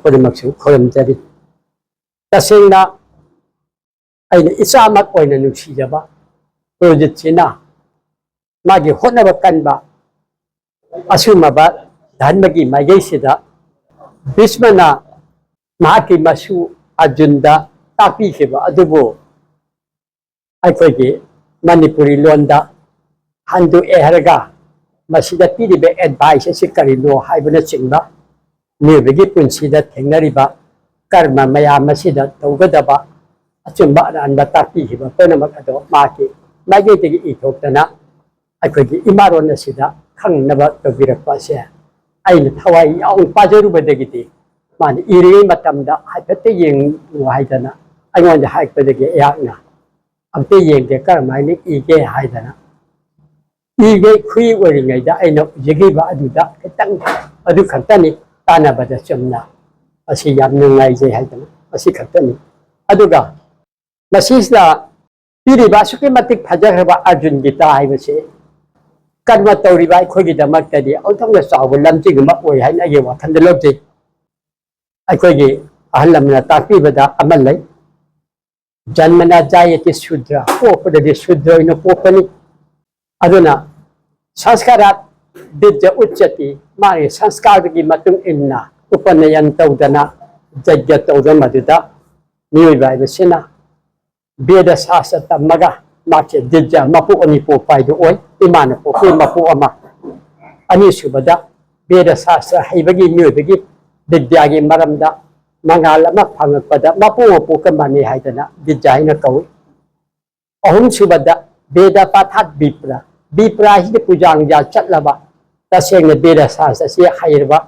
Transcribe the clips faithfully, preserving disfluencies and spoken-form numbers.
ꯄꯨꯝꯅꯃꯛꯁꯨ ꯈꯨꯔꯨꯝꯖꯔꯤ꯫ ꯇꯁꯦꯡꯅ ꯑꯩꯅ ꯏꯆꯥꯃꯛ ꯑꯣꯏꯅ ꯅꯨꯡꯁꯤꯖꯕ ꯄ꯭ꯔꯣꯖꯤꯠꯁꯤꯅ ꯃꯥꯒꯤ ꯍꯣꯠꯅꯕ ꯀꯟꯕ ꯑꯁꯨꯝꯃꯕ ꯙꯔꯃꯒꯤ ꯃꯥꯏꯀꯩꯁꯤꯗ ꯚꯤꯁꯃꯅ ꯃꯍꯥꯛꯀꯤ ꯃꯁꯨ ꯑꯔꯖꯨꯟꯗ ꯇꯥꯛꯄꯤꯈꯤꯕ ꯑꯗꯨꯕꯨ ꯑꯩꯈꯣꯏꯒꯤ ꯃꯅꯤꯄꯨꯔꯤ ꯂꯣꯟꯗ ꯍꯟꯗꯣꯛꯑꯦ ꯍꯥꯏꯔꯒ ꯃꯁꯤꯗ ꯄꯤꯔꯤꯕ ꯑꯦꯗꯚꯥꯏꯁ ꯑꯁꯤ ꯀꯔꯤꯅꯣ ꯍꯥꯏꯕꯅꯆꯤꯡꯕ ꯃꯤꯑꯣꯏꯕꯒꯤ ꯄꯨꯟꯁꯤꯗ ꯊꯦꯡꯅꯔꯤꯕ ꯀꯔꯃ ꯃꯌꯥꯝ ꯑꯁꯤꯗ ꯇꯧꯒꯗꯕ ꯑꯆꯨꯝꯕ ꯑꯔꯥꯟꯕ ꯇꯥꯛꯄꯤꯈꯤꯕ ꯄꯨꯝꯅꯃꯛ ꯑꯗꯣ ꯃꯍꯥꯛꯀꯤ ꯃꯥꯏꯀꯩꯗꯒꯤ ꯏꯊꯣꯛꯇꯅ ꯑꯩꯈꯣꯏꯒꯤ ꯏꯃꯥꯔꯣꯟ ꯑꯁꯤꯗ ꯈꯪꯅꯕ ꯇꯧꯕꯤꯔꯛꯄ ꯑꯁꯦ ꯑꯩꯅ ꯊꯋꯥꯏ ꯌꯥꯎꯅ ꯄꯥꯖꯔꯨꯕꯗꯒꯤꯗꯤ ꯃꯥꯅ ꯏꯔꯤꯉꯩ ꯃꯇꯝꯗ ꯍꯥꯏꯐꯦꯠꯇ ꯌꯦꯡꯉꯨ ꯍꯥꯏꯗꯅ ꯑꯩꯉꯣꯟꯗ ꯍꯥꯏꯔꯛꯄꯗꯒꯤ ꯑꯩꯍꯥꯛꯅ ꯑꯝꯇ ꯌꯦꯡꯒꯦ ꯀꯔꯝꯍꯥꯏꯅ ꯏꯒꯦ ꯍꯥꯏꯗꯅ ꯏꯒꯦ ꯈꯨꯏ ꯑꯣꯏꯔꯤꯉꯩꯗ ꯑꯩꯅ ꯎꯖꯈꯤꯕ ꯑꯗꯨꯗ ꯈꯤꯇꯪ ꯑꯗꯨ ꯈꯛꯇꯅꯤ ꯇꯥꯟꯅꯕꯗ ꯆꯨꯝꯅ ꯑꯁꯤ ꯌꯥꯝ ꯅꯨꯡꯉꯥꯏꯖꯩ ꯍꯥꯏꯗꯅ ꯑꯁꯤ ꯈꯛꯇꯅꯤ꯫ ꯑꯗꯨꯒ ꯃꯁꯤꯁꯤꯗ ꯄꯤꯔꯤꯕ ꯑꯁꯨꯛꯀꯤ ꯃꯇꯤꯛ ꯐꯖꯈ꯭ꯔꯕ ꯑꯔꯖꯨꯟ ꯒꯤꯇꯥ ꯍꯥꯏꯕꯁꯤ ꯀꯔꯃ ꯇꯧꯔꯤꯕ ꯑꯩꯈꯣꯏꯒꯤꯗꯃꯛꯇꯗꯤ ꯑꯣꯟꯊꯣꯛꯅ ꯆꯥꯎꯕ ꯂꯝꯖꯤꯡ ꯑꯃ ꯑꯣꯏ ꯍꯥꯏꯅ ꯑꯩꯒꯤ ꯋꯥꯈꯜꯗ ꯂꯧꯖꯩ꯫ ꯑꯩꯈꯣꯏꯒꯤ ꯑꯍꯜ ꯂꯃꯟꯅ ꯇꯥꯛꯄꯤꯕꯗ ꯑꯃ ꯂꯩ, "ꯖꯟꯃꯅ ꯖꯥꯌꯦꯇꯤ ꯁꯨꯗ꯭ꯔ", ꯄꯣꯛꯄꯗꯗꯤ ꯁꯨꯗ꯭ꯔ ꯑꯣꯏꯅ ꯄꯣꯛꯄꯅꯤ꯫ ꯑꯗꯨꯅ "ꯁꯪꯁꯀꯥꯔꯥꯠ ꯕꯤꯗ꯭ꯌꯥ ꯎꯠꯆꯇꯤ", ꯃꯥꯒꯤ ꯁꯪꯁꯀꯥꯔꯒꯤ ꯃꯇꯨꯡ ꯏꯟꯅ ꯎꯄꯅꯌꯟ ꯇꯧꯗꯅ ꯌꯖ꯭ઞ ꯇꯧꯗꯅ ꯃꯗꯨꯗ ꯃꯤꯑꯣꯏꯕ ꯍꯥꯏꯕꯁꯤꯅ ꯕꯦꯗ ꯁꯥꯁꯇ꯭ꯔ ꯇꯝꯃꯒ ꯃꯥꯁꯦ ꯕꯤꯗ꯭ꯌꯥ ꯃꯄꯣꯛ ꯑꯅꯤ ꯄꯣꯛꯄ ꯍꯥꯏꯗꯨ ꯑꯣꯏ꯫ ꯏꯃꯥꯅ ꯄꯣꯛꯄ ꯃꯄꯣꯛ ꯑꯃ, ꯑꯅꯤꯁꯨꯕꯗ ꯕꯦꯗ ꯁꯥꯁꯇ꯭ꯔ ꯍꯩꯕꯒꯤ ꯃꯤꯑꯣꯏꯕꯒꯤ ꯕꯤꯗ꯭ꯌꯥꯒꯤ ꯃꯔꯝꯗ ꯃꯉꯥꯜ ꯑꯃ ꯐꯪꯉꯛꯄꯗ ꯃꯄꯣꯛ ꯃꯄꯣꯛꯀ ꯃꯥꯟꯅꯩ ꯍꯥꯏꯗꯅ ꯕꯤꯗ꯭ꯌꯥ ꯍꯥꯏꯅ ꯀꯧꯏ꯫ ꯑꯍꯨꯝꯁꯨꯕꯗ ꯕꯦꯗ ꯄꯥꯊꯥꯠ ꯕꯤꯄ꯭ꯔ, ꯕꯤꯄ꯭ꯔ ꯍꯥꯏꯁꯤꯗꯤ ꯄꯨꯖꯥ ꯅꯨꯡꯖꯥ ꯆꯠꯂꯕ, ꯇꯁꯦꯡꯅ ꯕꯦꯗ ꯁꯥꯁꯇ꯭ꯔ ꯑꯁꯤ ꯍꯩꯔꯕ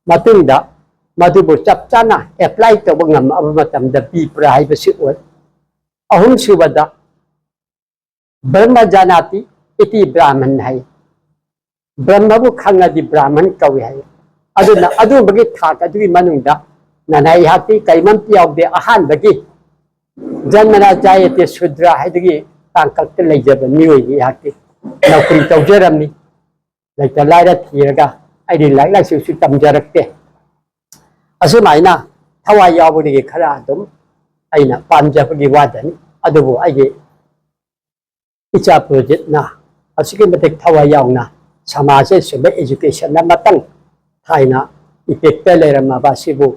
ꯃꯇꯨꯡꯗ ꯃꯗꯨꯕꯨ ꯆꯞ ꯆꯥꯅ ꯑꯦꯄ꯭ꯂꯥꯏ ꯇꯧꯕ ꯉꯝꯃꯛꯑꯕ ꯃꯇꯝꯗ ꯕꯤꯄ꯭ꯔ ꯍꯥꯏꯕꯁꯤ ꯑꯣꯏ꯫ ꯑꯍꯨꯝꯁꯨꯕꯗ ꯕ꯭ꯔꯍ꯭ꯃ ꯖꯥꯅꯥꯇꯤ ꯏꯇꯤ ꯕ꯭ꯔꯥꯍꯃꯟ ꯍꯥꯏ꯫ ꯕ꯭ꯔꯍ꯭ꯃꯕꯨ ꯈꯪꯉꯗꯤ ꯕ꯭ꯔꯥꯍꯃꯟ ꯀꯧꯏ ꯍꯥꯏ꯫ ꯑꯗꯨꯅ ꯑꯗꯨꯒꯨꯝꯕꯒꯤ ꯊꯥꯛ ꯑꯗꯨꯒꯤ ꯃꯅꯨꯡꯗ ꯅꯅꯥꯏ ꯍꯥꯛꯇꯤ ꯀꯔꯤꯃꯝꯇ ꯌꯥꯎꯗꯦ꯫ ꯑꯍꯥꯟꯕꯒꯤ ꯖꯟꯃꯅ ꯖꯥꯌꯦꯇꯤ ꯁꯨꯗ꯭ꯔ ꯍꯥꯏꯗꯨꯒꯤ ꯇꯥꯡꯀꯛꯇ ꯂꯩꯖꯕ ꯃꯤꯑꯣꯏꯅꯤ꯫ ꯑꯩꯍꯥꯛꯇꯤ ꯅꯧꯀꯔꯤ ꯇꯧꯖꯔꯝꯃꯤ꯫ ꯂꯩꯇ ꯂꯥꯏꯔ ꯊꯤꯔꯒ ꯑꯩꯗꯤ ꯂꯥꯏꯔꯤꯛ ꯂꯥꯏꯁꯨꯁꯨ ꯇꯝꯖꯔꯛꯇꯦ꯫ ꯑꯁꯨꯃꯥꯏꯅ ꯊꯋꯥꯏ ꯌꯥꯎꯕꯗꯒꯤ ꯈꯔ ꯑꯗꯨꯝ ꯑꯩꯅ ꯄꯥꯝꯖꯕꯒꯤ ꯋꯥꯗꯅꯤ꯫ ꯑꯗꯨꯕꯨ ꯑꯩꯒꯤ ꯏꯆꯥ ꯄ꯭ꯔꯣꯖꯤꯠꯅ ꯑꯁꯨꯛꯀꯤ ꯃꯇꯤꯛ ꯊꯋꯥꯏ ꯌꯥꯎꯅ ꯁꯃꯥꯖ ꯑꯁꯤꯗ education ꯑꯃꯇꯪ ꯊꯥꯏꯅ ꯏꯄꯤꯛꯇ ꯂꯩꯔꯝꯃꯕ ꯑꯁꯤꯕꯨ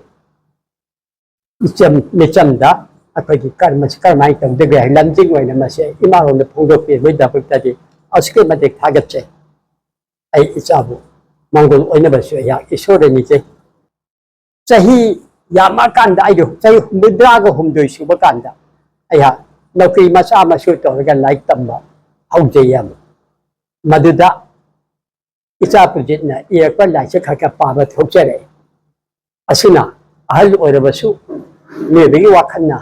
ꯏꯆꯝ ꯃꯤꯆꯝꯗ ꯑꯩꯈꯣꯏꯒꯤ ꯀꯔꯃꯁꯤ ꯀꯔꯝꯍꯥꯏꯅ ꯇꯧꯗꯒꯦ ꯍꯥꯏ ꯂꯝꯖꯤꯡ ꯑꯣꯏꯅ ꯃꯁꯤ ꯏꯃꯥꯂꯣꯟꯗ ꯐꯣꯡꯗꯣꯛꯄꯤꯕꯒꯤꯗꯃꯛꯇꯗꯤ ꯑꯁꯨꯛꯀꯤ ꯃꯇꯤꯛ ꯊꯥꯒꯠꯆꯩ꯫ ꯑꯩ ꯏꯆꯥꯕꯨ ꯃꯪꯒꯣꯜ ꯑꯣꯏꯅꯕꯁꯨ ꯑꯩꯍꯥꯛ ꯏꯁꯣꯔꯗ ꯅꯤꯖꯩ꯫ ꯆꯍꯤ ꯌꯥꯝꯃꯀꯥꯟꯗ ꯑꯩꯗꯣ ꯆꯍꯤ ꯍꯨꯝꯐꯨꯇꯔꯥꯒ ꯍꯨꯝꯗꯣꯏ ꯁꯨꯕ ꯀꯥꯟꯗ ꯑꯩꯍꯥꯛ ꯅꯧꯀ꯭ꯔꯤ ꯃꯆꯥ ꯃꯁꯨ ꯇꯧꯔꯒ ꯂꯥꯏꯔꯤꯛ ꯇꯝꯕ ꯍꯧꯖꯩ꯫ ꯌꯥꯝ ꯃꯗꯨꯗ ꯏꯆꯥ ꯄ꯭ꯔꯣꯖꯤꯠꯅ ꯏꯔꯛꯄ ꯂꯥꯏꯔꯤꯛꯁꯦ ꯈꯔ ꯈꯔ ꯄꯥꯕ ꯊꯣꯛꯆꯔꯛꯑꯦ꯫ ꯑꯁꯤꯅ ꯑꯍꯜ ꯑꯣꯏꯔꯕꯁꯨ ꯃꯤꯑꯣꯏꯕꯒꯤ ꯋꯥꯈꯜꯅ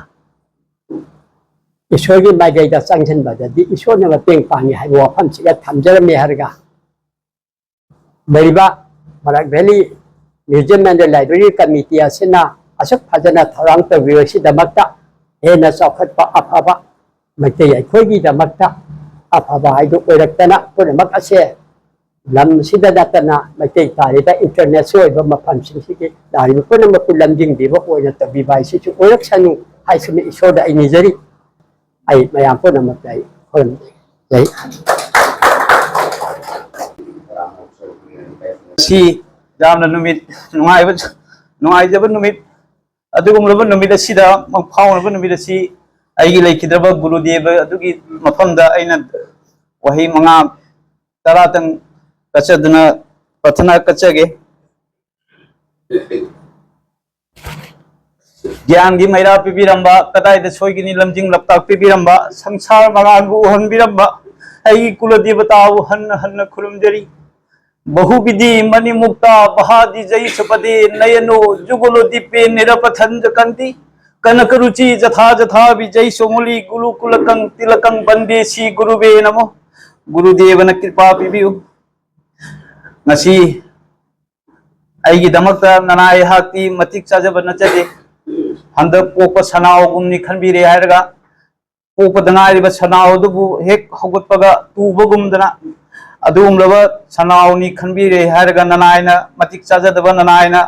ꯏꯁꯣꯔꯒꯤ ꯃꯥꯏꯀꯩꯗ ꯆꯪꯁꯤꯟꯕꯗꯗꯤ ꯏꯁꯣꯔꯅ ꯃꯇꯦꯡ ꯄꯥꯡꯉꯤ ꯍꯥꯏꯕ ꯋꯥꯐꯝꯁꯤꯗ ꯊꯝꯖꯔꯝꯃꯤ ꯍꯥꯏꯔꯒ ꯂꯩꯔꯤꯕ ꯕꯔꯥꯛ valley Museum and Library Committee ꯑꯁꯤꯅ ꯑꯁꯨꯛ ꯐꯖꯅ ꯊꯧꯔꯥꯡ ꯇꯧꯕꯤꯕꯁꯤꯗꯃꯛꯇ ꯍꯦꯟꯅ ꯆꯥꯎꯈꯠꯄ ꯑꯐꯕ ꯃꯩꯇꯩ ꯑꯩꯈꯣꯏꯒꯤꯗꯃꯛꯇ ꯑꯐꯕ ꯍꯥꯏꯗꯨ ꯑꯣꯏꯔꯛꯇꯅ ꯄꯨꯝꯅꯃꯛ ꯑꯁꯦ ꯂꯝꯁꯤꯗ ꯅꯠꯇꯅ ꯃꯩꯇꯩ ꯇꯥꯔꯤꯕ international ꯑꯣꯏꯕ ꯃꯐꯝꯁꯤꯡꯁꯤꯒꯤ ꯇꯥꯔꯤꯕ ꯄꯨꯝꯅꯃꯛꯄꯨ ꯂꯝꯖꯤꯡꯕꯤꯕ ꯑꯣꯏꯅ ꯇꯧꯕꯤꯕ ꯍꯥꯏꯁꯤꯁꯨ ꯑꯣꯏꯔꯛꯁꯅꯨ ꯍꯥꯏꯁꯤꯅ ꯏꯁꯣꯔꯗ ꯑꯩ ꯅꯤꯖꯔꯤ꯫ ꯑꯩ ꯃꯌꯥꯝ ꯄꯨꯝꯅꯃꯛꯇ ꯑꯩ ꯈꯨꯔꯨꯝꯖꯩ꯫ ꯁꯤ ꯌꯥꯝꯅ ꯅꯨꯃꯤꯠ ꯅꯨꯡꯉꯥꯏꯕ, ꯅꯨꯡꯉꯥꯏꯖꯕ ꯅꯨꯃꯤꯠ, ꯑꯗꯨꯒꯨꯝꯂꯕ ꯅꯨꯃꯤꯠ ꯑꯁꯤꯗ ꯐꯥꯎꯅꯕ ꯅꯨꯃꯤꯠ ꯑꯁꯤ ꯑꯩꯒꯤ ꯂꯩꯈꯤꯗ꯭ꯔꯕ ꯒꯨꯔꯨꯗꯦꯕ ꯑꯗꯨꯒꯤ ꯃꯐꯝꯗ ꯑꯩꯅ ꯋꯥꯍꯩ ꯃꯉꯥ ꯇꯔꯥꯇꯪ ꯀꯠꯆꯗꯨꯅ ꯄ꯭ꯔꯊꯅꯥ ꯀꯠꯆꯒꯦ꯫ ꯒ꯭ꯌꯥꯟꯒꯤ ꯃꯩꯔꯥ ꯄꯤꯕꯤꯔꯝꯕ, ꯀꯗꯥꯏꯗ ꯁꯣꯏꯒꯅꯤ ꯂꯝꯖꯤꯡ ꯂꯝꯇꯥꯛ ꯄꯤꯕꯤꯔꯝꯕ, ꯁꯪꯁꯥꯔ ꯃꯉꯥꯜꯕꯨ ꯎꯍꯟꯕꯤꯔꯝꯕ ꯑꯩꯒꯤ ꯀꯨꯂꯗꯦꯕꯇꯥꯕꯨ ꯍꯟꯅ ꯍꯟꯅ ꯈꯨꯔꯨꯝꯖꯔꯤ꯫ ꯕꯍꯨꯕꯤꯙꯤ ꯃꯅꯤꯃꯨꯛꯇꯥ ꯕꯍꯥꯗꯤ ꯖꯩꯁꯨꯄꯗꯤ ꯅꯌꯅꯣ ꯖꯨꯒꯨꯂꯨ ꯗꯤꯄꯦ ꯅꯤꯔꯄꯊꯟꯖ ꯀꯟꯇꯤ ꯀꯅꯀ ꯔꯨꯆꯤ ꯖꯊꯥ ꯖꯊꯥ ꯕꯤꯖꯩ ꯁꯣꯃꯨꯂꯤ ꯒꯨꯂꯨ ꯀꯨꯂꯀꯪ ꯇꯤꯂꯀꯪ ꯕꯟꯗꯦ ꯁꯤ ꯒꯨꯔꯨꯕꯦ ꯅꯃꯣ꯫ ꯒꯨꯔꯨꯗꯦꯕꯅ ꯀ꯭ꯔꯤꯄꯥ ꯄꯤꯕꯤꯌꯨ꯫ ꯉꯁꯤ ꯑꯩꯒꯤꯗꯃꯛꯇ ꯅꯅꯥꯏ ꯑꯩꯍꯥꯛꯇꯤ ꯃꯇꯤꯛ ꯆꯥꯖꯕ ꯅꯠꯆꯗꯦ꯫ ꯍꯟꯗꯛ ꯄꯣꯛꯄ ꯁꯅꯥꯎꯒꯨꯝꯅꯤ ꯈꯟꯕꯤꯔꯦ ꯍꯥꯏꯔꯒ, ꯄꯣꯛꯄꯗ ꯉꯥꯏꯔꯤꯕ ꯁꯅꯥꯎ ꯑꯗꯨꯕꯨ ꯍꯦꯛ ꯍꯧꯒꯠꯄꯒ ꯇꯨꯕꯒꯨꯝꯗꯅ ꯑꯗꯨꯒꯨꯝꯂꯕ ꯁꯅꯥꯎꯅꯤ ꯈꯟꯕꯤꯔꯦ ꯍꯥꯏꯔꯒ, ꯅꯅꯥꯏꯅ ꯃꯇꯤꯛ ꯆꯥꯖꯗꯕ ꯅꯅꯥꯏꯅ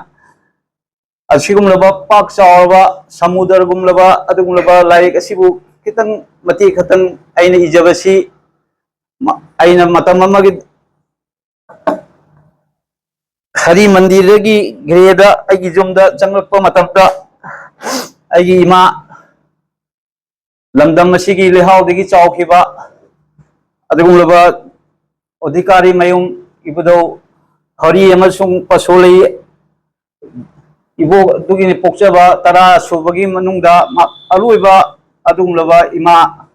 ꯑꯁꯤꯒꯨꯝꯂꯕ ꯄꯥꯛ ꯆꯥꯎꯔꯕ ꯁꯃꯨꯗ꯭ꯔꯒꯨꯝꯂꯕ ꯑꯗꯨꯒꯨꯝꯂꯕ ꯂꯥꯏꯔꯤꯛ ꯑꯁꯤꯕꯨ ꯈꯤꯇꯪ ꯃꯇꯦꯛ ꯈꯛꯇꯪ ꯑꯩꯅ ꯏꯖꯕꯁꯤ, ꯃ-, ꯑꯩꯅ ꯃꯇꯝ ꯑꯃꯒꯤ ꯍꯔꯤ ꯃꯟꯗꯤꯔꯗꯒꯤ ꯒ꯭ꯔꯦꯗ ꯑꯩꯒꯤ ꯌꯨꯝꯗ ꯆꯪꯂꯛꯄ ꯃꯇꯝꯗ, ꯑꯩꯒꯤ ꯏꯃꯥ ꯂꯝꯗꯝ ꯑꯁꯤꯒꯤ ꯂꯩꯍꯥꯎꯗꯒꯤ ꯆꯥꯎꯈꯤꯕ ꯑꯗꯨꯒꯨꯝꯂꯕ ꯑꯣꯙꯤꯀꯥꯔꯤ ꯃꯌꯨꯝ ꯏꯕꯨꯙꯧ ꯍꯔꯤ ꯑꯃꯁꯨꯡ ꯄꯁꯣꯂꯩ ꯏꯕꯣꯛ ꯑꯗꯨꯒꯤꯅꯤ ꯄꯣꯛꯆꯕ ꯇꯔꯥ ꯁꯨꯕꯒꯤ ꯃꯅꯨꯡꯗ ꯃ-, ꯑꯔꯣꯏꯕ ꯑꯗꯨꯒꯨꯝꯂꯕ ꯏꯃꯥ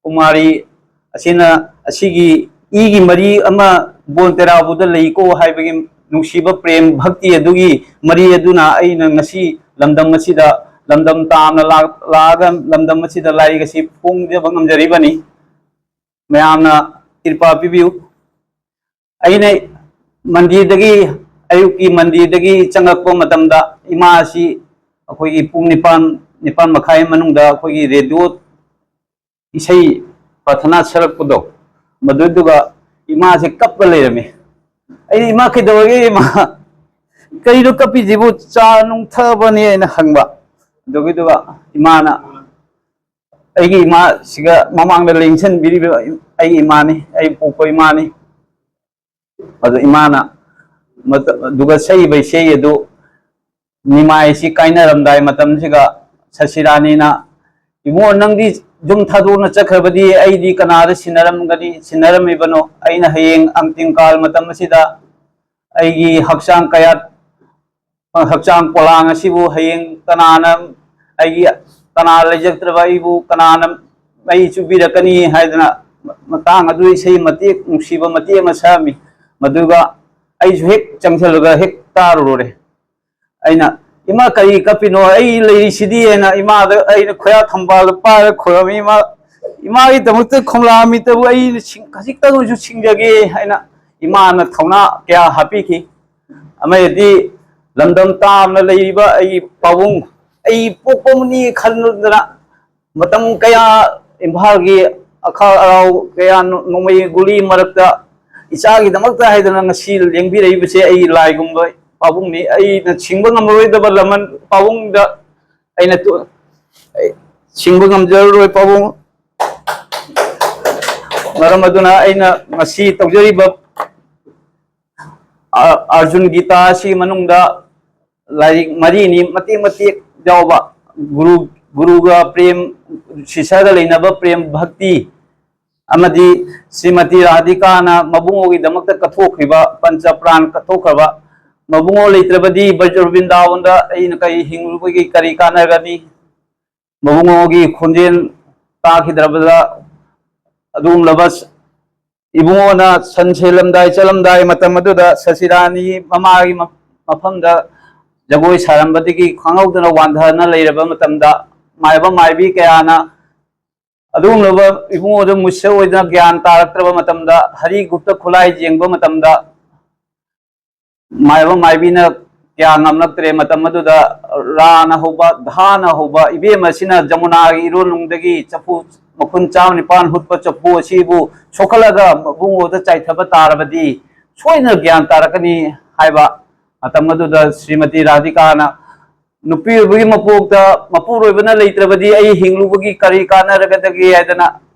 ꯀꯨꯃꯥꯔꯤ ꯑꯁꯤꯅ ꯑꯁꯤꯒꯤ ꯏꯒꯤ ꯃꯔꯤ ꯑꯃ ꯕꯣꯟ ꯇꯦꯔꯥꯕꯨꯗ ꯂꯩꯀꯣ ꯍꯥꯏꯕꯒꯤ ꯅꯨꯡꯁꯤꯕ ꯄ꯭ꯔꯦꯝ ꯚꯛꯇꯤ ꯑꯗꯨꯒꯤ ꯃꯔꯤ ꯑꯗꯨꯅ ꯑꯩꯅ ꯉꯁꯤ ꯂꯝꯗꯝ ꯑꯁꯤꯗ, ꯂꯝꯗꯝ ꯇꯥꯝꯅ ꯂꯥꯛ-, ꯂꯥꯛꯑꯒ ꯂꯝꯗꯝ ꯑꯁꯤꯗ ꯂꯥꯏꯔꯤꯛ ꯑꯁꯤ ꯐꯣꯡꯖꯕ ꯉꯝꯖꯔꯤꯕꯅꯤ꯫ ꯃꯌꯥꯝꯅ ꯀ꯭ꯔꯤꯄꯥ ꯄꯤꯕꯤꯌꯨ꯫ ꯑꯩꯅ ꯃꯟꯗꯤꯔꯗꯒꯤ, ꯑꯌꯨꯛꯀꯤ ꯃꯟꯗꯤꯔꯗꯒꯤ ꯆꯪꯉꯛꯄ ꯃꯇꯝꯗ ꯏꯃꯥ ꯑꯁꯤ ꯑꯩꯈꯣꯏꯒꯤ ꯄꯨꯡ ꯅꯤꯄꯥꯟ, ꯅꯤꯄꯥꯟ ꯃꯈꯥꯏ ꯃꯅꯨꯡꯗ ꯑꯩꯈꯣꯏꯒꯤ ꯔꯦꯗꯤꯑꯣ ꯏꯁꯩ ꯄ꯭ꯔꯥꯊꯅꯥ ꯁꯛꯂꯛꯄꯗꯣ, ꯃꯗꯨꯗꯨꯒ ꯏꯃꯥꯁꯦ ꯀꯞꯄ ꯂꯩꯔꯝꯃꯤ꯫ ꯑꯩꯅ, "ꯏꯃꯥ, ꯀꯩꯗꯧꯔꯒꯦ ꯏꯃꯥ? ꯀꯩꯅꯣ ꯀꯞꯄꯤꯁꯤꯕꯨ? ꯆꯥ ꯅꯨꯡ ꯊꯛꯑꯕꯅꯦ?" ꯍꯥꯏꯅ ꯍꯪꯕ꯫ ꯑꯗꯨꯒꯤꯗꯨꯒ ꯏꯃꯥꯅ, ꯑꯩꯒꯤ ꯏꯃꯥꯁꯤꯒ ꯃꯃꯥꯡꯗ ꯂꯦꯡꯁꯟꯕꯤꯔꯤꯕ ꯑꯩꯒꯤ ꯏꯃꯥꯅꯤ, ꯑꯩ ꯄꯣꯛꯄ ꯏꯃꯥꯅꯤ꯫ ꯑꯗꯨ ꯏꯃꯥꯅ ꯃꯇ-, ꯑꯗꯨꯒ ꯁꯛꯏꯕ ꯏꯁꯩ ꯑꯗꯨ ꯅꯤꯃꯥꯏꯁꯤ ꯀꯥꯏꯅꯔꯝꯗꯥꯏ ꯃꯇꯝꯁꯤꯒ ꯁꯁꯤꯔꯥꯅꯤꯅ, "ꯏꯕꯨꯡꯉꯣ, ꯅꯪꯗꯤ ꯌꯨꯝ ꯊꯥꯗꯣꯛꯅ ꯆꯠꯈ꯭ꯔꯕꯗꯤ ꯑꯩꯗꯤ ꯀꯅꯥꯗ ꯁꯤꯟꯅꯔꯝꯒꯅꯤ, ꯁꯤꯟꯅꯔꯝꯃꯤꯕꯅꯣ? ꯑꯩꯅ ꯍꯌꯦꯡ ꯑꯪꯇꯤꯡꯀꯥꯜ ꯃꯇꯝ ꯑꯁꯤꯗ ꯑꯩꯒꯤ ꯍꯛꯆꯥꯡ ꯀꯌꯥꯠ, ꯍꯛꯆꯥꯡ ꯄꯣꯂꯥꯡ ꯑꯁꯤꯕꯨ ꯍꯌꯦꯡ ꯀꯅꯥꯅ, ꯑꯩꯒꯤ ꯀꯅꯥ ꯂꯩꯖꯗ꯭ꯔꯕ ꯑꯩꯕꯨ ꯀꯅꯥꯅ ꯃꯩ ꯆꯨꯕꯤꯔꯛꯀꯅꯤ?" ꯍꯥꯏꯗꯅ ꯃꯇꯥꯡ ꯑꯗꯨ ꯏꯁꯩ ꯃꯇꯦꯛ, ꯅꯨꯡꯁꯤꯕ ꯃꯇꯦꯛ ꯑꯃ ꯁꯛꯑꯝꯃꯤ꯫ ꯃꯗꯨꯒ ꯑꯩꯁꯨ ꯍꯦꯛ ꯆꯪꯁꯤꯜꯂꯒ ꯍꯦꯛ ꯇꯥꯔꯨꯔꯦ꯫ ꯑꯩꯅ, "ꯏꯃꯥ, ꯀꯔꯤ ꯀꯞꯄꯤꯅꯣ? ꯑꯩ ꯂꯩꯔꯤꯁꯤꯗꯤ" ꯍꯥꯏꯅ ꯏꯃꯥꯗ ꯑꯩꯅ ꯈꯣꯏꯔꯥ ꯊꯝꯕꯥꯜꯗ ꯄꯥꯏꯔꯒ ꯈꯨꯔꯝꯃꯤ꯫ "ꯏꯃꯥ, ꯏꯃꯥꯒꯤꯗꯃꯛꯇ ꯈꯣꯝꯂꯥꯃꯤꯇꯕꯨ ꯑꯩꯅ ꯁꯤꯡ-, ꯈꯖꯤꯛꯇꯪ ꯑꯣꯏꯔꯁꯨ ꯁꯤꯡꯖꯒꯦ" ꯍꯥꯏꯅ ꯏꯃꯥꯅ ꯊꯧꯅꯥ ꯀꯌꯥ ꯍꯥꯞꯄꯤꯈꯤ꯫ ꯑꯃꯗꯤ ꯂꯝꯗꯝ ꯇꯥꯝꯅ ꯂꯩꯔꯤꯕ ꯑꯩꯒꯤ ꯄꯥꯕꯨꯡ, ꯑꯩ ꯄꯣꯛꯄꯃꯛꯅꯤ ꯈꯟꯗꯨꯅ ꯃꯇꯝ ꯀꯌꯥ ꯏꯝꯐꯥꯜꯒꯤ ꯑꯈꯥꯛ ꯑꯔꯥꯎ ꯀꯌꯥ, ꯅꯣꯡꯃꯩ ꯒꯨꯂꯤ ꯃꯔꯛꯇ ꯏꯆꯥꯒꯤꯗꯃꯛꯇ ꯍꯥꯏꯗꯅ ꯉꯁꯤ ꯂꯦꯡꯕꯤꯔꯛꯏꯕꯁꯦ ꯑꯩ ꯂꯥꯏꯒꯨꯝꯕ ꯄꯥꯕꯨꯡꯅꯤ꯫ ꯑꯩꯅ ꯁꯤꯡꯕ ꯉꯝꯃꯔꯣꯏꯗꯕ ꯂꯃꯟ ꯄꯥꯕꯨꯡꯗ ꯑꯩꯅ ꯇꯨ-, ꯑꯩ ꯁꯤꯡꯕ ꯉꯝꯖꯔꯔꯣꯏ ꯄꯥꯕꯨꯡ꯫ ꯃꯔꯝ ꯑꯗꯨꯅ ꯑꯩꯅ ꯉꯁꯤ ꯇꯧꯖꯔꯤꯕ ꯑ-, ꯑꯔꯖꯨꯟ ꯒꯤꯇꯥ ꯑꯁꯤꯒꯤ ꯃꯅꯨꯡꯗ ꯂꯥꯏꯔꯤꯛ ꯃꯔꯤꯅꯤ ꯃꯇꯦꯛ ꯃꯇꯦꯛ ꯌꯥꯎꯕ꯫ ꯒꯨꯔꯨ, ꯒꯨꯔꯨꯒ ꯄ꯭ꯔꯦꯝ, ꯁꯤꯁ꯭ꯌꯒ ꯂꯩꯅꯕ ꯄ꯭ꯔꯦꯝ ꯚꯛꯇꯤ, ꯑꯃꯗꯤ ꯁ꯭ꯔꯤꯃꯇꯤ ꯔꯥꯙꯤꯀꯥꯅ ꯃꯕꯨꯡꯉꯣꯒꯤꯗꯃꯛꯇ ꯀꯠꯊꯣꯛꯈ꯭ꯔꯤꯕ ꯄꯟꯆ ꯄ꯭ꯔꯥꯟ ꯀꯠꯊꯣꯛꯈ꯭ꯔꯕ꯫ ꯃꯕꯨꯡꯉꯣ ꯂꯩꯇ꯭ꯔꯕꯗꯤ ꯕ꯭ꯔꯖ ꯕ꯭ꯔꯤꯟꯗꯥꯕꯟꯗ ꯑꯩꯅ ꯀꯔꯤ ꯍꯤꯡꯂꯨꯕꯒꯤ ꯀꯔꯤ ꯀꯥꯟꯅꯒꯅꯤ? ꯃꯕꯨꯡꯉꯣꯒꯤ ꯈꯣꯟꯖꯦꯜ ꯇꯥꯈꯤꯗ꯭ꯔꯕꯗ ꯑꯗꯨꯒꯨꯝꯂꯕ ꯏꯕꯨꯡꯉꯣꯅ ꯁꯟ ꯁꯦꯜꯂꯝꯗꯥꯏ ꯆꯠꯂꯝꯗꯥꯏ ꯃꯇꯝ ꯑꯗꯨꯗ ꯁꯁꯤꯔꯥꯅꯤ ꯃꯃꯥꯒꯤ ꯃ-, ꯃꯐꯝꯗ ꯖꯒꯣꯏ ꯁꯥꯔꯝꯕꯗꯒꯤ ꯈꯪꯍꯧꯗꯅ ꯋꯥꯟꯊꯅ ꯂꯩꯔꯕ ꯃꯇꯝꯗ ꯃꯥꯏꯕ ꯃꯥꯏꯕꯤ ꯀꯌꯥꯅ ꯑꯗꯨꯒꯨꯝꯂꯕ ꯏꯕꯨꯡꯉꯣꯗꯨ ꯃꯨꯁ ꯑꯣꯏꯗꯨꯅ ꯒ꯭ꯌꯥꯟ ꯇꯥꯔꯛꯇ꯭ꯔꯕ ꯃꯇꯝꯗ ꯍꯔꯤ ꯒꯨꯞꯇ ꯈꯨꯠꯂꯥꯏ ꯌꯦꯡꯕ ꯃꯇꯝꯗ ꯃꯥꯏꯕ ꯃꯥꯏꯕꯤꯅ ꯀꯌꯥ ꯉꯝꯂꯛꯇ꯭ꯔꯦ꯫ ꯃꯇꯝ ꯑꯗꯨꯗ ꯔꯥꯅ ꯍꯧꯕ, ꯙꯥꯅ ꯍꯧꯕ ꯏꯕꯦꯝ ꯑꯁꯤꯅ ꯖꯃꯨꯅꯥꯒꯤ ꯏꯔꯣꯟꯅꯨꯡꯗꯒꯤ ꯆꯐꯨ ꯃꯈꯨꯟ ꯆꯥꯝ ꯅꯤꯄꯥꯟ ꯍꯨꯠꯄ ꯆꯐꯨ ꯑꯁꯤꯕꯨ ꯁꯣꯛꯍꯜꯂꯒ ꯃꯕꯨꯡꯉꯣꯗ ꯆꯥꯏꯊꯕ ꯇꯥꯔꯕꯗꯤ ꯁꯣꯏꯗꯅ ꯒ꯭ꯌꯥꯟ ꯇꯥꯔꯛꯀꯅꯤ ꯍꯥꯏꯕ꯫ ꯃꯇꯝ ꯑꯗꯨꯗ ꯁ꯭ꯔꯤꯃꯇꯤ ꯔꯥꯙꯤꯀꯥꯅ ꯅꯨꯄꯤ ꯑꯣꯏꯕꯒꯤ ꯃꯄꯣꯛꯇ ꯃꯄꯨꯔꯣꯏꯕꯅ ꯂꯩꯇ꯭ꯔꯕꯗꯤ ꯑꯩ ꯍꯤꯡꯂꯨꯕꯒꯤ ꯀꯔꯤ ꯀꯥꯟꯅꯔꯒꯗꯒꯦ ꯍꯥꯏꯗꯅ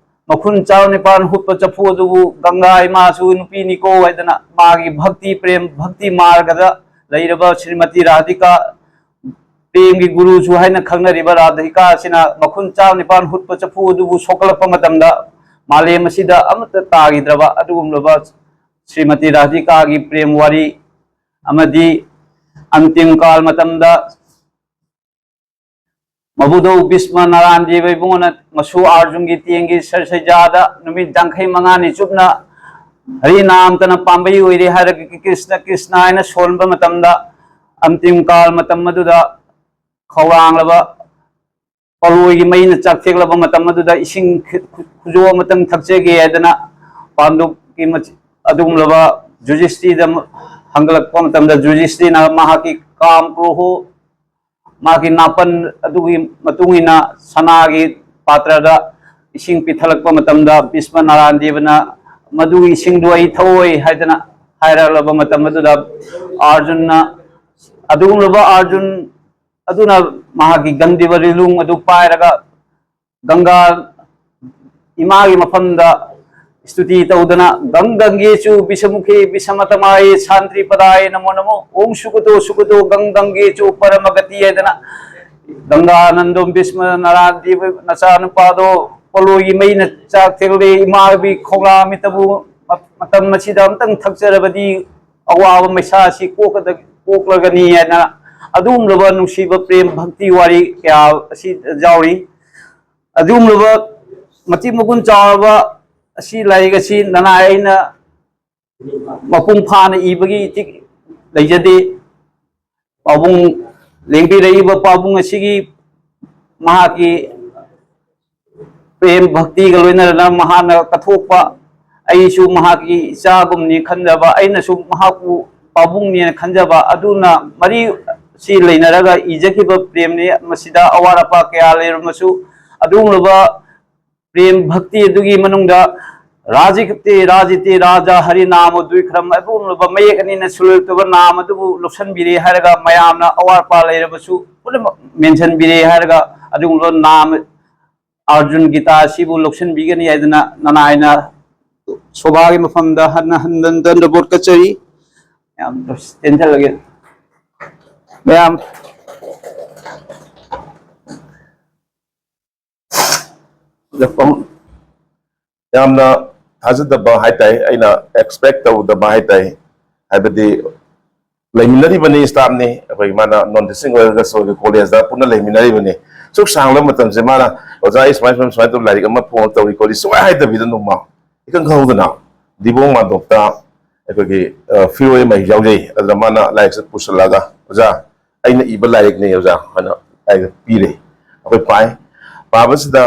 ꯃꯈꯨꯟ ꯆꯥꯝ ꯅꯤꯄꯥꯟ ꯍꯨꯠꯄ ꯆꯐꯨ ꯑꯗꯨꯕꯨ ꯒꯪꯒꯥ ꯏꯃꯥꯁꯨ ꯅꯨꯄꯤꯅꯤꯀꯣ ꯍꯥꯏꯗꯅ ꯃꯥꯒꯤ ꯚꯛꯇꯤ ꯄ꯭ꯔꯦꯝ ꯚꯛꯇꯤ ꯃꯥꯔꯒꯗ ꯂꯩꯔꯕ ꯁ꯭ꯔꯤꯃꯇꯤ ꯔꯥꯙꯤꯀꯥ, ꯄ꯭ꯔꯦꯝꯒꯤ ꯒꯨꯔꯨꯁꯨ ꯍꯥꯏꯅ ꯈꯪꯅꯔꯤꯕ ꯔꯥꯙꯤꯀꯥ ꯑꯁꯤꯅ ꯃꯈꯨꯟ ꯆꯥꯝ ꯅꯤꯄꯥꯟ ꯍꯨꯠꯄ ꯆꯐꯨ ꯑꯗꯨꯕꯨ ꯁꯣꯛꯀꯠꯂꯛꯄ ꯃꯇꯝꯗ ꯃꯥꯂꯦꯝ ꯑꯁꯤꯗ ꯑꯃꯠꯇ ꯇꯥꯈꯤꯗ꯭ꯔꯕ ꯑꯗꯨꯒꯨꯝꯂꯕ ꯁ꯭ꯔꯤꯃꯇꯤ ꯔꯥꯙꯤꯀꯥꯒꯤ ꯄ꯭ꯔꯦꯝ ꯋꯥꯔꯤ ꯑꯃꯗꯤ ꯑꯟꯇꯤꯝ ꯀꯥꯜ ꯃꯇꯝꯗ ꯃꯕꯨꯙꯧ ꯚꯤꯁꯃ ꯅꯥꯔꯥꯌꯟ ꯗꯦꯕ ꯏꯕꯨꯡꯉꯣꯅ ꯃꯁꯨ ꯑꯥꯔꯖꯨꯟꯒꯤ ꯇꯦꯡꯒꯤ ꯁꯔꯁꯩꯖꯥꯗ ꯅꯨꯃꯤꯠ ꯌꯥꯡꯈꯩ ꯃꯉꯥꯅꯤ ꯆꯨꯞꯅ ꯍꯔꯤ ꯅꯥꯝꯇꯅ ꯄꯥꯝꯕꯩ ꯑꯣꯏꯔꯦ ꯍꯥꯏꯔꯒ ꯀ꯭ꯔꯤꯁꯅ ꯀ꯭ꯔꯤꯁꯅ ꯍꯥꯏꯅ ꯁꯣꯟꯕ ꯃꯇꯝꯗ ꯑꯟꯇꯤꯝ ꯀꯥꯜ ꯃꯇꯝ ꯑꯗꯨꯗ ꯈꯧꯔꯥꯡꯂꯕ ꯄꯂꯣꯏꯒꯤ ꯃꯩꯅ ꯆꯥꯛꯊꯦꯛꯂꯕ ꯃꯇꯝ ꯑꯗꯨꯗ ꯏꯁꯤꯡ ꯈꯨ-, ꯈꯨ-, ꯈꯨꯖꯣꯞ ꯑꯃꯇꯪ ꯊꯛꯆꯒꯦ ꯍꯥꯏꯗꯅ ꯄꯥꯟꯗꯨꯞꯀꯤ ꯃꯆ-, ꯑꯗꯨꯒꯨꯝꯂꯕ ꯖꯨꯙꯤꯁꯇꯤꯔꯗ ꯍꯪꯒꯠꯂꯛꯄ ꯃꯇꯝꯗ ꯖꯨꯙꯤꯁꯇꯤꯔꯅ ꯃꯍꯥꯛꯀꯤ ꯀꯥꯝ ꯀ꯭ꯔꯣꯍꯣ ꯃꯥꯒꯤ ꯅꯥꯄꯟ ꯑꯗꯨꯒꯤ ꯃꯇꯨꯡ ꯏꯟꯅ ꯁꯅꯥꯒꯤ ꯄꯥꯇ꯭ꯔꯗ ꯏꯁꯤꯡ ꯄꯤꯊꯂꯛꯄ ꯃꯇꯝꯗ ꯚꯤꯁꯃ ꯅꯥꯔꯥꯌꯟ ꯗꯦꯕꯅ ꯃꯗꯨꯒꯤ ꯏꯁꯤꯡꯗꯨ ꯑꯩ ꯊꯛꯑꯣꯏ ꯍꯥꯏꯗꯅ ꯍꯥꯏꯔꯛꯂꯕ ꯃꯇꯝ ꯑꯗꯨꯗ ꯑꯥꯔꯖꯨꯟꯅ, ꯑꯗꯨꯒꯨꯝꯂꯕ ꯑꯥꯔꯖꯨꯟ ꯑꯗꯨꯅ ꯃꯍꯥꯛꯀꯤ ꯒꯟꯗꯤꯕ ꯔꯤꯂꯨꯡ ꯑꯗꯨ ꯄꯥꯏꯔꯒ ꯒꯪꯒꯥ ꯏꯃꯥꯒꯤ ꯃꯐꯝꯗ ꯁ꯭ꯇꯨꯇꯤ ꯇꯧꯗꯅ "ꯒꯪ ꯒꯪꯒꯦ ꯆꯨ ꯕꯤꯁꯃꯨꯈꯤ ꯕꯤꯁꯃꯇꯃꯥꯌꯦ ꯁꯥꯟꯇ꯭ꯔꯤ ꯄꯗꯥꯌꯦ ꯅꯃꯣ ꯅꯃꯣ, ꯑꯣꯡ ꯁꯨꯒꯗꯣ ꯁꯨꯒꯗꯣ ꯒꯪ ꯒꯪꯒꯦ ꯆꯨ ꯄꯔꯃꯒꯇꯤ" ꯍꯥꯏꯗꯅ, "ꯒꯪꯒꯥ ꯅꯟꯗꯣꯝ ꯕꯤꯁꯃ ꯅꯔꯥꯟꯗꯤ ꯅꯆꯥꯅꯨꯄꯥꯗꯣ ꯄꯣꯂꯣꯏꯒꯤ ꯃꯩꯅ ꯆꯥꯛ ꯊꯦꯛꯂꯦ, ꯏꯃꯥꯒꯤ ꯈꯣꯡꯂꯥ ꯃꯤꯠꯇꯕꯨ ꯃꯇꯝ ꯑꯁꯤꯗ ꯑꯝꯇꯪ ꯊꯛꯆꯔꯕꯗꯤ ꯑꯋꯥꯕ ꯃꯩꯁꯥ ꯑꯁꯤ ꯀꯣꯛꯀꯗ-, ꯀꯣꯛꯂꯒꯅꯤ" ꯍꯥꯏꯅ ꯑꯗꯨꯒꯨꯝꯂꯕ ꯅꯨꯡꯁꯤꯕ ꯄ꯭ꯔꯦꯝ ꯚꯛꯇꯤ ꯋꯥꯔꯤ ꯀꯌꯥ ꯑꯁꯤ ꯌꯥꯎꯔꯤ꯫ ꯑꯗꯨꯒꯨꯝꯂꯕ ꯃꯇꯤꯛ ꯃꯒꯨꯟ ꯆꯥꯎꯔꯕ ꯑꯁꯤ ꯂꯥꯏꯔꯤꯛ ꯑꯁꯤ ꯅꯅꯥꯏ ꯑꯩꯅ ꯃꯄꯨꯡ ꯐꯥꯅ ꯏꯕꯒꯤ ꯏꯊꯤꯛ ꯂꯩꯖꯗꯦ꯫ ꯄꯥꯕꯨꯡ ꯂꯦꯡꯕꯤꯔꯛꯏꯕ ꯄꯥꯕꯨꯡ ꯑꯁꯤꯒꯤ ꯃꯍꯥꯛꯀꯤ ꯄ꯭ꯔꯦꯝ ꯚꯛꯇꯤꯒ ꯂꯣꯏꯅꯅ ꯃꯍꯥꯛꯅ ꯀꯠꯊꯣꯛꯄ, ꯑꯩꯁꯨ ꯃꯍꯥꯛꯀꯤ ꯏꯆꯥꯒꯨꯝꯅꯤ ꯈꯟꯖꯕ, ꯑꯩꯅꯁꯨ ꯃꯍꯥꯛꯄꯨ ꯄꯥꯕꯨꯡꯅꯦꯅ ꯈꯟꯖꯕ ꯑꯗꯨꯅ ꯃꯔꯤ ꯁꯤ ꯂꯩꯅꯔꯒ ꯏꯖꯈꯤꯕ ꯄ꯭ꯔꯦꯝꯅꯤ꯫ ꯃꯁꯤꯗ ꯑꯋꯥꯠ ꯑꯄꯥ ꯀꯌꯥ ꯂꯩꯔꯝꯃꯁꯨ ꯑꯗꯨꯒꯨꯝꯂꯕ ꯄ꯭ꯔꯦꯝ ꯚꯛꯇꯤ ꯑꯗꯨꯒꯤ ꯃꯅꯨꯡꯗ "ꯔꯥꯖꯤꯀꯇꯦ ꯔꯥꯖꯤꯇꯦ ꯔꯥꯖꯥ ꯍꯔꯤ ꯅꯥꯃ ꯗꯨꯏꯈ꯭ꯔꯝ" ꯑꯗꯨꯒꯨꯝꯂꯕ ꯃꯌꯦꯛ ꯑꯅꯤꯅ ꯁꯨꯔꯨꯞ ꯇꯧꯕ ꯅꯥꯝ ꯑꯗꯨꯕꯨ ꯂꯧꯁꯤꯟꯕꯤꯔꯦ ꯍꯥꯏꯔꯒ ꯃꯌꯥꯝꯅ ꯑꯋꯥꯠ ꯑꯄꯥ ꯂꯩꯔꯕꯁꯨ ꯄꯨꯝꯅꯃꯛ ꯃꯦꯟꯁꯤꯟꯕꯤꯔꯦ ꯍꯥꯏꯔꯒ ꯑꯗꯨꯒꯨꯝꯂꯕ ꯅꯥꯝ ꯑꯥꯔꯖꯨꯟ ꯒꯤꯇꯥ ꯑꯁꯤꯕꯨ ꯂꯧꯁꯤꯟꯕꯤꯒꯅꯤ ꯍꯥꯏꯗꯨꯅ ꯅꯅꯥꯏꯅ ꯁꯣꯚꯥꯒꯤ ꯃꯐꯝꯗ ꯍꯟꯅ ꯍꯟꯅ ꯗꯟꯗꯕꯣꯠ ꯀꯠꯆꯔꯤ꯫ ꯌꯥꯝ ꯇꯦꯟꯁꯤꯜꯂꯒꯦ꯫ ꯃꯌꯥꯝ ꯌꯥꯝꯅ ꯊꯥꯖꯗꯕ ꯍꯥꯏ ꯇꯥꯏ, ꯑꯩꯅ ꯑꯦꯛꯁꯄꯦꯛ ꯇꯧꯗꯕ ꯍꯥꯏ ꯇꯥꯏ꯫ ꯍꯥꯏꯕꯗꯤ ꯂꯩꯃꯤꯟꯅꯔꯤꯕꯅꯤ, ꯁ꯭ꯇꯥꯐꯅꯤ, ꯑꯩꯈꯣꯏ ꯃꯥꯅ ꯅꯣꯟ ꯇꯤꯆꯤꯡ ꯑꯣꯏꯔꯒꯁꯨ ꯑꯩꯈꯣꯏ ꯀꯣꯂꯦꯖꯇ ꯄꯨꯟꯅ ꯂꯩꯃꯤꯟꯅꯔꯤꯕꯅꯤ꯫ ꯁꯨꯛ ꯁꯥꯡꯂꯕ ꯃꯇꯝꯁꯦ ꯃꯥꯅ "ꯑꯣꯖꯥ, ꯑꯩ ꯁꯨꯃꯥꯏ ꯁꯨꯃꯥꯏ ꯁꯨꯃꯥꯏꯅ ꯇꯧꯕ ꯂꯥꯏꯔꯤꯛ ꯑꯃ ꯐꯣꯡꯉ ꯇꯧꯔꯤ ꯈꯣꯠꯂꯤ" ꯁꯨꯡꯍꯥꯏ ꯍꯥꯏꯗꯕꯤꯗ ꯅꯣꯡꯃ ꯏꯈꯪ ꯈꯪꯍꯧꯗꯅ ꯗꯤꯕꯣꯡ ꯃꯥꯟꯗꯣꯞꯇ ꯑꯩꯈꯣꯏꯒꯤ, ꯑ, ꯐꯤꯔꯣꯏ ꯑꯃ ꯌꯥꯎꯖꯩ꯫ ꯑꯗꯨꯗ ꯃꯥꯅ ꯂꯥꯏꯔꯤꯛꯁꯦ ꯄꯨꯁꯜꯂꯛꯑꯒ "ꯑꯣꯖꯥ, ꯑꯩꯅ ꯏꯕ ꯂꯥꯏꯔꯤꯛꯅꯤ ꯑꯣꯖꯥ" ꯍꯥꯏꯅ ꯂꯥꯏꯔꯤꯛ ꯄꯤꯔꯦ꯫ ꯑꯩꯈꯣꯏ ꯄꯥꯏ꯫ ꯄꯥꯕꯁꯤꯗ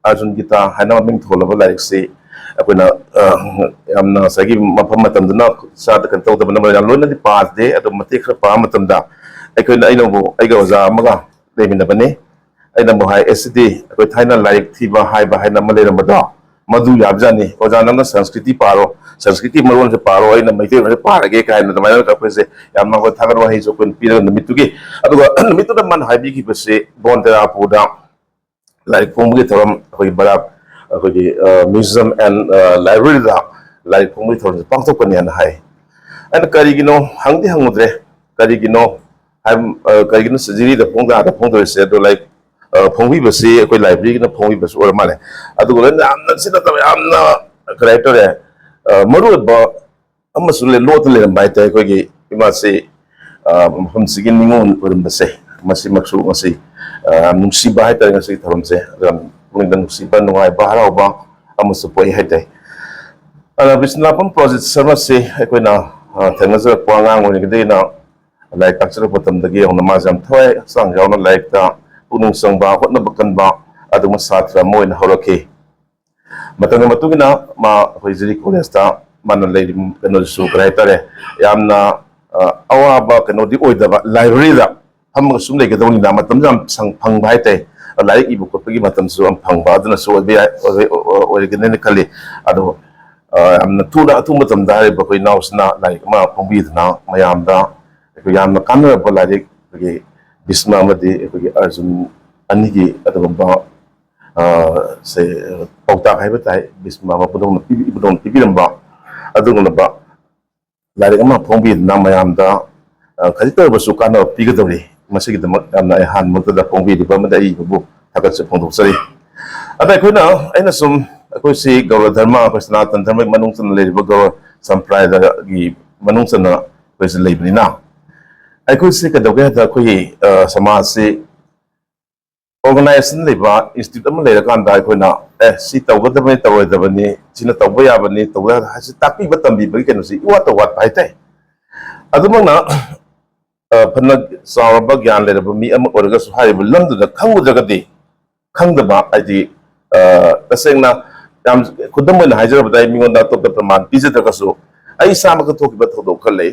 ꯑꯥꯔꯖꯨꯟ ꯒꯤꯇꯥ ꯍꯥꯏꯅ ꯃꯃꯤꯡ ꯊꯣꯜꯂꯕ ꯂꯥꯏꯔꯤꯛꯁꯤ ꯑꯩꯈꯣꯏꯅ, ꯑ, ꯌꯥꯝꯅ ꯉꯁꯥꯏꯒꯤ ꯃꯐꯝ ꯃꯇꯝꯗꯨꯅ ꯆꯥꯗ ꯀꯩꯅꯣ ꯇꯧꯗꯕꯅ ꯃꯔꯝ ꯌꯥꯝ ꯂꯣꯏꯅꯗꯤ ꯄꯥꯗꯦ꯫ ꯑꯗꯣ ꯃꯇꯦꯛ ꯈꯔ ꯄꯥꯕ ꯃꯇꯝꯗ ꯑꯩꯈꯣꯏꯅ, ꯑꯩꯅꯕꯨ ꯑꯩꯒ ꯑꯣꯖꯥ ꯑꯃꯒ ꯂꯩꯃꯤꯟꯅꯕꯅꯤ꯫ ꯑꯩꯅꯕꯨ ꯍꯥꯏ, "ꯑꯦ, ꯁꯤꯗꯤ ꯑꯩꯈꯣꯏ ꯊꯥꯏꯅ ꯂꯥꯏꯔꯤꯛ ꯊꯤꯕ ꯍꯥꯏꯕ ꯍꯥꯏꯅ ꯑꯃ ꯂꯩꯔꯝꯕꯗꯣ, ꯃꯗꯨ ꯌꯥꯕꯖꯥꯠꯅꯤ꯫ "ꯑꯣꯖꯥ, ꯅꯪꯅ ꯁꯪꯁꯀ꯭ꯔꯤꯇꯤ ꯄꯥꯔꯣ, ꯁꯪꯁꯀ꯭ꯔꯤꯇꯤ ꯃꯔꯣꯟꯁꯦ ꯄꯥꯔꯣ, ꯑꯩꯅ ꯃꯩꯇꯩꯂꯣꯟꯁꯦ ꯄꯥꯔꯒꯦ" ꯀꯥꯏꯅ ꯑꯗꯨꯃꯥꯏꯅ ꯑꯩꯈꯣꯏꯁꯦ ꯌꯥꯝꯅ ꯑꯩꯈꯣꯏ ꯊꯥꯒꯠ ꯋꯥꯍꯩꯁꯨ ꯑꯩꯈꯣꯏꯅ ꯄꯤꯔꯒ ꯅꯨꯃꯤꯠꯇꯨꯒꯤ, ꯑꯗꯨꯒ ꯅꯨꯃꯤꯠꯇꯨꯗ ꯃꯥꯅ ꯍꯥꯏꯕꯤꯈꯤꯕꯁꯦ ꯕꯣꯟ ꯇꯦꯔꯥꯄꯨꯔꯗ ꯂꯥꯏꯔꯤꯛ ꯐꯣꯡꯕꯒꯤ ꯊꯧꯔꯝ ꯑꯩꯈꯣꯏꯒꯤ ꯕꯔꯥꯛ ꯑꯩꯈꯣꯏꯒꯤ museum and library ꯗ ꯂꯥꯏꯔꯤꯛ ꯐꯣꯡꯕꯒꯤ ꯊꯧꯔꯝꯁꯦ ꯄꯥꯡꯊꯣꯛꯀꯅꯤ ꯍꯥꯏꯅ ꯍꯥꯏ꯫ ꯑꯩꯅ ꯀꯔꯤꯒꯤꯅꯣ ꯍꯪꯗꯤ ꯍꯪꯉꯨꯗ꯭ꯔꯦ, ꯀꯔꯤꯒꯤꯅꯣ ꯍꯥꯏ, ꯀꯔꯤꯒꯤꯅꯣ ꯖꯤꯔꯤꯗ ꯐꯣꯡꯗ ꯑꯥꯗ ꯐꯣꯡꯗꯣꯔꯤꯁꯦ? ꯑꯗꯣ ꯂꯥꯏꯔꯤꯛ ꯐꯣꯡꯕꯤꯕꯁꯤ ꯑꯩꯈꯣꯏ ꯂꯥꯏꯕ꯭ꯔꯦꯔꯤꯒꯤꯅ ꯐꯣꯡꯕꯤꯕꯁꯨ ꯑꯣꯏꯔ ꯃꯥꯜꯂꯦ꯫ ꯑꯗꯨꯒ ꯂꯣꯏꯅ ꯌꯥꯝꯅ ꯁꯤ ꯅꯠꯇꯕ ꯌꯥꯝꯅ ꯀꯔꯤ ꯍꯥꯏꯇꯥꯔꯦ, ꯃꯔꯨꯑꯣꯏꯕ ꯑꯃꯁꯨ ꯂꯣꯠꯇ ꯂꯩꯔꯝꯕ ꯍꯥꯏꯇꯥꯔꯦ꯫ ꯑꯩꯈꯣꯏꯒꯤ ꯏꯃꯥꯁꯤ ꯃꯐꯝꯁꯤꯒꯤ ꯅꯤꯉꯣꯜ ꯑꯣꯏꯔꯝꯕꯁꯦ, ꯃꯁꯤꯃꯛꯁꯨ ꯉꯁꯤ ꯌꯥꯝ ꯅꯨꯡꯁꯤꯕ ꯍꯥꯏꯇꯥꯔꯦ꯫ ꯉꯁꯤꯒꯤ ꯊꯧꯔꯝꯁꯦ ꯌꯥꯝ ꯄꯨꯛꯅꯤꯡꯗ ꯅꯨꯡꯁꯤꯕ, ꯅꯨꯡꯉꯥꯏꯕ, ꯍꯔꯥꯎꯕ ꯑꯃꯁꯨ ꯄꯣꯛꯏ ꯍꯥꯏꯇꯥꯔꯦ꯫ ꯑꯗ ꯕꯤꯁꯅꯨꯂꯥꯄꯝ ꯄ꯭ꯔꯣꯖꯤꯠ ꯁꯔꯃꯁꯤ ꯑꯩꯈꯣꯏꯅ ꯊꯦꯡꯅꯖꯔꯛꯄ, ꯑꯉꯥꯡ ꯑꯣꯏꯔꯤꯉꯩꯗꯒꯤꯅ ꯂꯥꯏꯔꯤꯛ ꯇꯥꯛꯆꯔꯛꯄ ꯃꯇꯝꯗꯒꯤ ꯍꯧꯅ ꯃꯥꯁꯦ ꯌꯥꯝ ꯊꯋꯥꯏ ꯍꯛꯆꯥꯡ ꯌꯥꯎꯅ ꯂꯥꯏꯔꯤꯛꯇ ꯄꯨꯛꯅꯤꯡ ꯆꯪꯕ, ꯍꯣꯠꯅꯕ ꯀꯟꯕ ꯑꯗꯨꯒꯨꯝꯕ ꯁꯥꯇ꯭ꯔ ꯑꯃ ꯑꯣꯏꯅ ꯍꯧꯔꯛꯈꯤ꯫ ꯃꯇꯝꯒꯤ ꯃꯇꯨꯡ ꯏꯟꯅ ꯃꯥ ꯑꯩꯈꯣꯏ ꯖꯤꯔꯤ ꯀꯣꯂꯦꯖꯇ ꯃꯥꯅ ꯂꯩꯔꯤꯕ ꯀꯩꯅꯣꯗꯨꯁꯨ ꯀꯔꯤ ꯍꯥꯏꯇꯥꯔꯦ, ꯌꯥꯝꯅ ꯑꯋꯥꯕ ꯀꯩꯅꯣꯗꯤ ꯑꯣꯏꯗꯕ, ꯂꯥꯏꯕ꯭ꯔꯦꯔꯤꯗ ꯐꯝꯃꯒ ꯁꯨꯝ ꯂꯩꯒꯗꯧꯅꯤꯅ ꯃꯇꯝꯁꯨ ꯌꯥꯝ ꯐꯪꯕ ꯍꯥꯏꯇꯥꯔꯦ꯫ ꯂꯥꯏꯔꯤꯛ ꯏꯕ ꯈꯣꯠꯄꯒꯤ ꯃꯇꯝꯁꯨ ꯌꯥꯝ ꯐꯪꯕ ꯑꯗꯨꯅꯁꯨ ꯑꯣꯏꯕ ꯌꯥꯏ, ꯑꯣꯏꯔꯒꯅꯤꯅ ꯈꯜꯂꯤ꯫ ꯑꯗꯣ ꯌꯥꯝꯅ ꯊꯨꯅ ꯑꯊꯨꯕ ꯃꯇꯝꯗ ꯍꯥꯏꯔꯤꯕ ꯑꯩꯈꯣꯏ ꯏꯅꯥꯎꯁꯤꯅ ꯂꯥꯏꯔꯤꯛ ꯑꯃ ꯐꯣꯡꯕꯤꯗꯨꯅ ꯃꯌꯥꯝꯗ ꯑꯩꯈꯣꯏ ꯌꯥꯝꯅ ꯀꯥꯟꯅꯔꯕ ꯂꯥꯏꯔꯤꯛ ꯑꯩꯈꯣꯏꯒꯤ ꯕꯤꯁꯃ ꯑꯃꯗꯤ ꯑꯩꯈꯣꯏꯒꯤ ꯑꯔꯖꯨꯟ ꯑꯅꯤꯒꯤ ꯑꯗꯨꯒꯨꯝꯕ ꯁꯦ ꯄꯥꯎꯇꯥꯛ ꯍꯥꯏꯕ ꯇꯥꯏ, ꯕꯤꯁꯃ ꯃꯄꯨꯗꯧꯅ ꯄꯤꯕꯤꯔꯝꯕ ꯑꯗꯨꯒꯨꯝꯂꯕ ꯂꯥꯏꯔꯤꯛ ꯑꯃ ꯐꯣꯡꯕꯤꯗꯨꯅ ꯃꯌꯥꯝꯗ ꯈꯖꯤꯛꯇ ꯑꯣꯏꯔꯕꯁꯨ ꯀꯥꯟꯅꯕ ꯄꯤꯒꯗꯧꯔꯤ꯫ ꯃꯁꯤꯒꯤꯗꯃꯛ ꯌꯥꯝꯅ ꯑꯩ ꯑꯍꯥꯟꯕꯃꯛꯇꯗ ꯐꯣꯡꯕꯤꯔꯤꯕ ꯑꯃꯗꯤ ꯑꯩꯕꯨ ꯊꯥꯒꯠꯆ ꯐꯣꯡꯗꯣꯛꯆꯔꯤ꯫ ꯑꯗ ꯑꯩꯈꯣꯏꯅ, ꯑꯩꯅ ꯁꯨꯝ, ꯑꯩꯈꯣꯏꯁꯤ ꯒꯧꯔ ꯙꯔꯃ, ꯑꯩꯈꯣꯏ ꯁꯅꯥꯇꯟ ꯙꯔꯃꯒꯤ ꯃꯅꯨꯡ ꯆꯟꯅ ꯂꯩꯔꯤꯕ ꯒꯧꯔ ꯁꯝꯄ꯭ꯔꯗꯥꯌꯒꯤ ꯃꯅꯨꯡ ꯆꯟꯅ ꯑꯩꯈꯣꯏꯁꯤ ꯂꯩꯕꯅꯤꯅ, ꯑꯩꯈꯣꯏꯁꯤ ꯀꯩꯗꯧꯒꯦ ꯍꯥꯏꯕꯗ ꯑꯩꯈꯣꯏꯒꯤ ꯁꯃꯥꯖꯁꯤ organization ꯂꯩꯕ institute ꯑꯃ ꯂꯩꯔꯀꯥꯟꯗ ꯑꯩꯈꯣꯏꯅ ꯑꯦ ꯁꯤ ꯇꯧꯒꯗꯕꯅꯤ, ꯇꯧꯔꯣꯏꯗꯕꯅꯤ, ꯁꯤꯅ ꯇꯧꯕ ꯌꯥꯕꯅꯤ, ꯇꯧꯕ ꯌꯥ-, ꯍꯥꯏꯁꯤ ꯇꯥꯛꯄꯤꯕ ꯇꯝꯕꯤꯕꯒꯤ ꯀꯩꯅꯣꯁꯤ ꯏꯋꯥꯠꯇ ꯋꯥꯠꯄ ꯍꯥꯏꯇꯥꯔꯦ꯫ ꯑꯗꯨꯃꯛꯅ ꯐꯅ ꯆꯥꯎꯔꯕ ꯒ꯭ꯌꯥꯟ ꯂꯩꯔꯕ ꯃꯤ ꯑꯃ ꯑꯣꯏꯔꯒꯁꯨ ꯍꯥꯏꯔꯤꯕ ꯂꯝꯗꯨꯗ ꯈꯪꯉꯨꯗ꯭ꯔꯒꯗꯤ, ꯈꯪꯗꯕ ꯍꯥꯏꯗꯤ ꯇꯁꯦꯡꯅ ꯌꯥꯝ ꯈꯨꯗꯝ ꯑꯣꯏꯅ ꯍꯥꯏꯖꯔꯕꯗ ꯑꯩ ꯃꯤꯉꯣꯟꯗ ꯑꯇꯣꯞꯄ ꯄ꯭ꯔꯃꯥꯟ ꯄꯤꯖꯗ꯭ꯔꯒꯁꯨ ꯑꯩ ꯏꯁꯥꯃꯛꯇ ꯊꯣꯛꯈꯤꯕ ꯊꯧꯗꯣꯛ ꯈꯔ ꯂꯩ꯫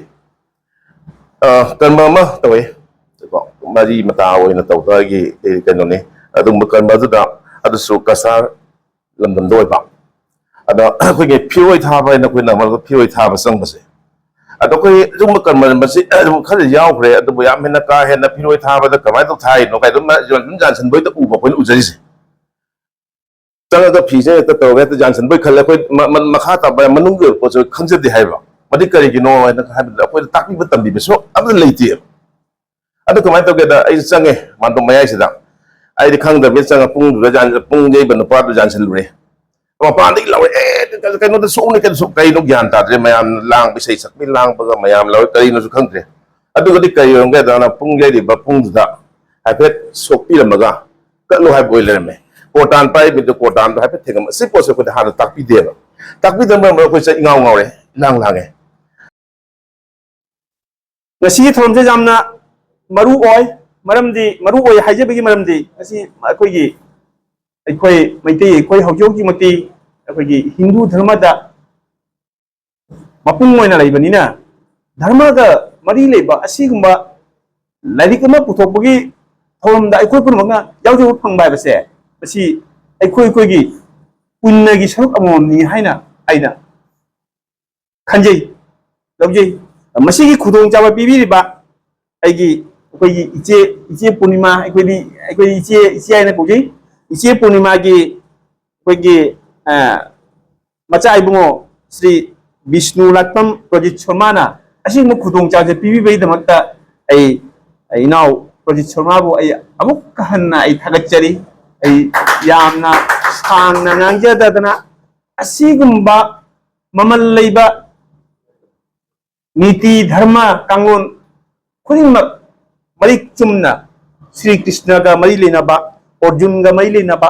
ꯀꯔꯃ ꯑꯃ ꯇꯧꯋꯦ꯫ ꯀꯣ, ꯃꯔꯤ ꯃꯇꯥ ꯑꯣꯏꯅ ꯇꯧꯕꯒꯤ ꯀꯩꯅꯣꯅꯤ꯫ ꯑꯗꯨꯒꯨꯝꯕ ꯀꯔꯃ ꯑꯗꯨꯗ ꯑꯗꯨꯁꯨ ꯀꯁꯥꯔ ꯂꯝꯗꯝꯗ ꯑꯣꯏꯕ꯫ ꯑꯗꯣ ꯑꯩꯈꯣꯏꯒꯤ ꯐꯤꯔꯣꯏ ꯊꯥꯕ ꯍꯥꯏꯅ ꯑꯩꯈꯣꯏꯅ ꯃꯔꯛꯇ ꯐꯤꯔꯣꯏ ꯊꯥꯕ ꯆꯪꯕꯁꯦ, ꯑꯗꯣ ꯑꯩꯈꯣꯏ ꯑꯗꯨꯒꯨꯝꯕ ꯀꯔꯃ ꯃꯁꯤ ꯑꯗꯨꯝ ꯈꯔ ꯌꯥꯎꯈ꯭ꯔꯦ꯫ ꯑꯗꯨꯕꯨ ꯌꯥꯝ ꯍꯦꯟꯅ ꯀꯥ ꯍꯦꯟꯅ ꯐꯤꯔꯣꯏ ꯊꯥꯕꯗ ꯀꯃꯥꯏꯅ ꯇꯧ ꯊꯥꯏꯅꯣ ꯀꯥꯏ ꯑꯗꯨꯝ ꯑꯗꯨꯝ ꯌꯥꯟꯁꯤꯟꯕ ꯍꯦꯛꯇ ꯎꯕ ꯑꯩꯈꯣꯏꯅ ꯎꯖꯔꯤꯁꯦ꯫ ꯆꯪꯉꯒ ꯐꯤꯁꯦ ꯍꯦꯛꯇ ꯇꯧꯔꯒ ꯍꯦꯛꯇ ꯌꯥꯟꯁꯤꯟꯕꯣꯏ ꯈꯜꯂꯦ꯫ ꯑꯩꯈꯣꯏ ꯃ-, ꯃ-, ꯃꯈꯥ ꯇꯥꯕ ꯃꯅꯨꯡꯒꯤ ꯑꯣꯏꯕ ꯄꯣꯠꯁꯦ ꯈꯪꯖꯗꯦ ꯍꯥꯏꯕ꯫ ꯃꯗꯤ ꯀꯔꯤꯒꯤꯅꯣ ꯍꯥꯏꯅ ꯍꯥꯏꯕꯗ ꯑꯩꯈꯣꯏꯗ ꯇꯥꯛꯄꯤꯕ ꯇꯝꯕꯤꯕꯁꯨ ꯑꯝꯇ ꯂꯩꯇꯦꯕ꯫ ꯑꯗꯨ ꯀꯃꯥꯏꯅ ꯇꯧꯒꯦꯗ, ꯑꯩꯁꯨ ꯆꯪꯉꯦ ꯃꯥꯟꯗꯣꯞ ꯃꯌꯥꯏꯁꯤꯗ꯫ ꯑꯩꯗꯤ ꯈꯪꯗꯕꯅꯤꯅ ꯆꯪꯉ ꯄꯨꯡꯗꯨꯗ ꯌꯥꯟ-, ꯄꯨꯡ ꯌꯩꯕ ꯅꯨꯄꯥꯗꯨ ꯌꯥꯟꯁꯤꯜꯂꯨꯔꯦ꯫ ꯃꯄꯥꯟꯗꯒꯤ ꯂꯥꯎꯔꯦ, "ꯑꯦ, ꯀꯩꯅꯣꯗ ꯁꯣꯛꯅꯤ, ꯀꯩꯅꯣ ꯁꯣꯛ-," ꯀꯩꯅꯣ ꯒ꯭ꯌꯥꯟ ꯇꯥꯗ꯭ꯔꯦ꯫ ꯃꯌꯥꯝ ꯂꯥꯡꯕ, ꯏꯁꯩ ꯁꯛꯄꯤ ꯂꯥꯡꯕꯒ ꯃꯌꯥꯝ ꯂꯥꯎꯔꯦ, ꯀꯔꯤꯅꯣꯁꯨ ꯈꯪꯗ꯭ꯔꯦ꯫ ꯑꯗꯨꯒꯗꯤ ꯀꯔꯤ ꯑꯣꯏꯔꯝꯒꯦꯗꯅ ꯄꯨꯡ ꯌꯩꯔꯤꯕ ꯄꯨꯡꯗꯨꯗ ꯍꯥꯏꯐꯦꯠ ꯁꯣꯛꯄꯤꯔꯝꯃꯒ ꯀꯠꯂꯨ ꯍꯥꯏꯕ ꯑꯣꯏ ꯂꯩꯔꯝꯃꯦ꯫ ꯀꯣꯔꯇꯥꯟ ꯄꯥꯏꯔꯤꯕꯗꯨ ꯀꯣꯔꯇꯥꯟꯗꯣ ꯍꯥꯏꯐꯦꯠ ꯊꯦꯡꯉꯝꯃ, ꯁꯤ ꯄꯣꯠꯁꯦ ꯑꯩꯈꯣꯏꯗ ꯍꯥꯟꯅ ꯇꯥꯛꯄꯤꯗꯦꯕ꯫ ꯇꯥꯛꯄꯤꯗꯕ ꯃꯔꯝ ꯑꯣꯏꯔꯒ ꯑꯩꯈꯣꯏꯁꯦ ꯏꯉꯥꯎ ꯉꯥꯎꯔꯦ, ꯏꯂꯥꯡ ꯂꯥꯡꯉꯦ꯫ ꯉꯁꯤꯒꯤ ꯊꯧꯔꯝꯁꯦ ꯌꯥꯝꯅ ꯃꯔꯨ ꯑꯣꯏ꯫ ꯃꯔꯝꯗꯤ, ꯃꯔꯨ ꯑꯣꯏ ꯍꯥꯏꯖꯕꯒꯤ ꯃꯔꯝꯗꯤ, ꯉꯁꯤ ꯑꯩꯈꯣꯏꯒꯤ, ꯑꯩꯈꯣꯏ ꯃꯩꯇꯩ, ꯑꯩꯈꯣꯏ ꯍꯧꯖꯤꯛ ꯍꯧꯖꯤꯛꯃꯛꯇꯤ ꯑꯩꯈꯣꯏꯒꯤ ꯍꯤꯟꯗꯨ ꯙꯔꯃꯗ ꯃꯄꯨꯡ ꯑꯣꯏꯅ ꯂꯩꯕꯅꯤꯅ, ꯙꯔꯃꯒ ꯃꯔꯤ ꯂꯩꯕ ꯑꯁꯤꯒꯨꯝꯕ ꯂꯥꯏꯔꯤꯛ ꯑꯃ ꯄꯨꯊꯣꯛꯄꯒꯤ ꯊꯧꯔꯝꯗ ꯑꯩꯈꯣꯏ ꯄꯨꯝꯅꯃꯛꯅ ꯌꯥꯎꯖꯕ ꯐꯪꯕ ꯍꯥꯏꯕꯁꯦ, ꯃꯁꯤ ꯑꯩꯈꯣꯏ ꯑꯩꯈꯣꯏꯒꯤ ꯄꯨꯟꯅꯒꯤ ꯁꯔꯨꯛ ꯑꯃꯃꯝꯅꯤ ꯍꯥꯏꯅ ꯑꯩꯅ ꯈꯟꯖꯩ, ꯂꯧꯖꯩ꯫ ꯃꯁꯤꯒꯤ ꯈꯨꯗꯣꯡꯆꯥꯕ ꯄꯤꯕꯤꯔꯤꯕ ꯑꯩꯒꯤ, ꯑꯩꯈꯣꯏꯒꯤ ꯏꯆꯦ, ꯏꯆꯦ ꯄꯨꯔꯅꯤꯃꯥ, ꯑꯩꯈꯣꯏꯗꯤ, ꯑꯩꯈꯣꯏꯗꯤ ꯏꯆꯦ, ꯏꯆꯦ ꯍꯥꯏꯅ ꯀꯧꯖꯩ꯫ ꯏꯆꯦ ꯄꯨꯔꯅꯤꯃꯥꯒꯤ ꯑꯩꯈꯣꯏꯒꯤ, ꯑ, ꯃꯆꯥ ꯏꯕꯨꯡꯉꯣ ꯁ꯭ꯔꯤ ꯕꯤꯁꯅꯨ ꯂꯥꯠꯄꯝ ꯄ꯭ꯔꯣꯖꯤꯠ ꯁꯔꯃꯅ ꯑꯁꯤꯒꯨꯝꯕ ꯈꯨꯗꯣꯡꯆꯥꯕꯁꯦ ꯄꯤꯕꯤꯕꯒꯤꯗꯃꯛꯇ ꯑꯩ, ꯑꯩ ꯏꯅꯥꯎ ꯄ꯭ꯔꯣꯖꯤꯠ ꯁꯔꯃꯕꯨ ꯑꯩ ꯑꯃꯨꯛꯀ ꯍꯟꯅ ꯑꯩ ꯊꯥꯒꯠꯆꯔꯤ꯫ ꯑꯩ ꯌꯥꯝꯅ ꯁꯥꯡꯅ ꯉꯥꯡꯖꯗꯗꯅ, ꯑꯁꯤꯒꯨꯝꯕ ꯃꯃꯜ ꯂꯩꯕ ꯅꯤꯇꯤ ꯙꯔꯃ ꯀꯥꯡꯂꯣꯟ ꯈꯨꯗꯤꯡꯃꯛ ꯃꯔꯤꯛ ꯆꯨꯝꯅ ꯁ꯭ꯔꯤ ꯀ꯭ꯔꯤꯁꯅꯒ ꯃꯔꯤ ꯂꯩꯅꯕ, ꯑꯔꯖꯨꯟꯒ ꯃꯔꯤ ꯂꯩꯅꯕ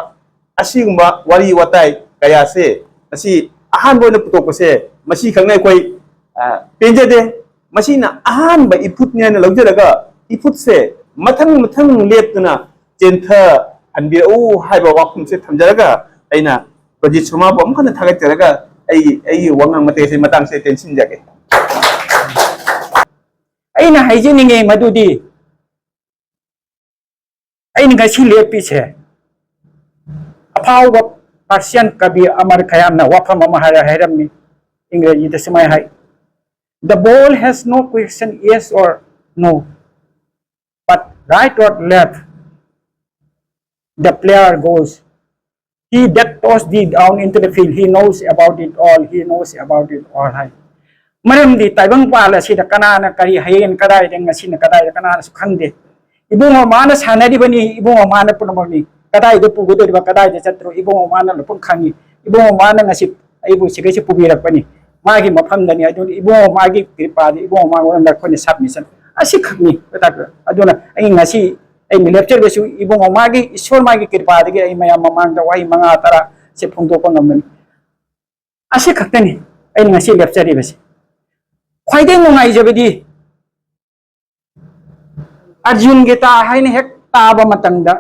ꯑꯁꯤꯒꯨꯝꯕ ꯋꯥꯔꯤ ꯋꯥꯇꯥꯏ ꯀꯌꯥꯁꯦ ꯃꯁꯤ ꯑꯍꯥꯟꯕ ꯑꯣꯏꯅ ꯄꯨꯊꯣꯛꯄꯁꯦ ꯃꯁꯤꯈꯛꯅ ꯑꯩꯈꯣꯏ, ꯑ, ꯄꯦꯟꯖꯗꯦ꯫ ꯃꯁꯤꯅ ꯑꯍꯥꯟꯕ ꯏꯐꯨꯠꯅꯤ ꯍꯥꯏꯅ ꯂꯧꯖꯔꯒ ꯏꯐꯨꯠꯁꯦ ꯃꯊꯪ ꯃꯊꯪ ꯂꯦꯞꯇꯅ ꯆꯦꯟꯊꯍꯟꯕꯤꯔꯛꯎ ꯍꯥꯏꯕ ꯋꯥꯐꯝꯁꯦ ꯊꯝꯖꯔꯒ ꯑꯩꯅ ꯄ꯭ꯔꯖꯤꯠ ꯁꯣꯃꯥꯕꯨ ꯑꯃꯨꯛ ꯍꯟꯅ ꯊꯥꯒꯠꯆꯔꯒ ꯑꯩꯒꯤ, ꯑꯩꯒꯤ ꯋꯥꯉꯥꯡ ꯃꯇꯦꯛ ꯑꯁꯤ ꯃꯇꯥꯡꯁꯤꯗ ꯇꯦꯟꯁꯤꯟꯖꯒꯦ꯫ ꯑꯩꯅ ꯍꯥꯏꯖꯅꯤꯡꯉꯤ ꯃꯗꯨꯗꯤ ꯑꯩꯅ ꯉꯁꯤ ꯂꯦꯞꯄꯤꯁꯦ ꯑꯐꯥꯎꯕ Persian ꯀꯕꯤ ꯑꯃꯔ ꯈꯌꯥꯝꯅ ꯋꯥꯐꯝ ꯑꯃ ꯍꯥꯏꯔ ꯍꯥꯏꯔꯝꯃꯤ꯫ ꯏꯪꯒ꯭ꯔꯦꯖꯤꯗ ꯁꯨꯃꯥꯏ ꯍꯥꯏ, "The ball has no question yes or no, but right or left, the player goes. He that tossed thee down into the field, he knows about it all, he knows about it all" ꯍꯥꯏ꯫ ꯃꯔꯝꯗꯤ ꯇꯥꯏꯕꯪ ꯄꯥꯜ ꯑꯁꯤꯗ ꯀꯅꯥꯅ ꯀꯔꯤ ꯍꯌꯦꯡ ꯀꯗꯥꯏꯗ, ꯉꯁꯤꯅ ꯀꯗꯥꯏꯗ, ꯀꯅꯥꯅꯁꯨ ꯈꯪꯗꯦ꯫ ꯏꯕꯨꯡꯉꯣ ꯃꯥꯅ ꯁꯥꯟꯅꯔꯤꯕꯅꯤ, ꯏꯕꯨꯡꯉꯣ ꯃꯥꯅ ꯄꯨꯝꯅꯃꯛꯅꯤ꯫ ꯀꯗꯥꯏꯗ ꯄꯨꯒꯗꯧꯔꯤꯕ, ꯀꯗꯥꯏꯗ ꯆꯠꯇ꯭ꯔꯣ, ꯏꯕꯨꯡꯉꯣ ꯃꯥꯅ ꯂꯣꯏꯅ ꯈꯪꯉꯤ꯫ ꯏꯕꯨꯡꯉꯣ ꯃꯥꯅ ꯉꯁꯤ ꯑꯩꯕꯨ ꯁꯤꯒꯩꯁꯤ ꯄꯨꯕꯤꯔꯛꯄꯅꯤ꯫ ꯃꯥꯒꯤ ꯃꯐꯝꯗꯅꯤ꯫ ꯑꯗꯨꯅ ꯏꯕꯨꯡꯉꯣ ꯃꯥꯒꯤ ꯀ꯭ꯔꯤꯄꯥꯗ, ꯏꯕꯨꯡꯉꯣ ꯃꯉꯣꯟꯗ ꯑꯩꯈꯣꯏꯅ submission ꯑꯁꯤꯈꯛꯅꯤ꯫ ꯑꯗꯨꯅ ꯑꯩ ꯉꯁꯤ ꯑꯩꯅ ꯂꯦꯞꯆꯔꯤꯕꯁꯨ ꯏꯕꯨꯡꯉꯣ ꯃꯥꯒꯤ, ꯏꯁꯣꯔ ꯃꯥꯒꯤ ꯀ꯭ꯔꯤꯄꯥꯗꯒꯤ ꯑꯩ ꯃꯌꯥꯝ ꯃꯃꯥꯡꯗ ꯋꯥꯍꯩ ꯃꯉꯥ ꯇꯔꯥ ꯁꯦ ꯐꯣꯡꯗꯣꯛꯄ ꯉꯝꯕꯅꯤ꯫ ꯑꯁꯤ ꯈꯛꯇꯅꯤ ꯑꯩꯅ ꯉꯁꯤ ꯂꯦꯞꯆꯔꯤꯕꯁꯤ꯫ ꯈ꯭ꯋꯥꯏꯗꯒꯤ ꯅꯨꯡꯉꯥꯏꯖꯕꯗꯤ ꯑꯔꯖꯨꯟ ꯒꯤꯇꯥ ꯍꯥꯏꯅ ꯍꯦꯛ ꯇꯥꯕ ꯃꯇꯝꯗ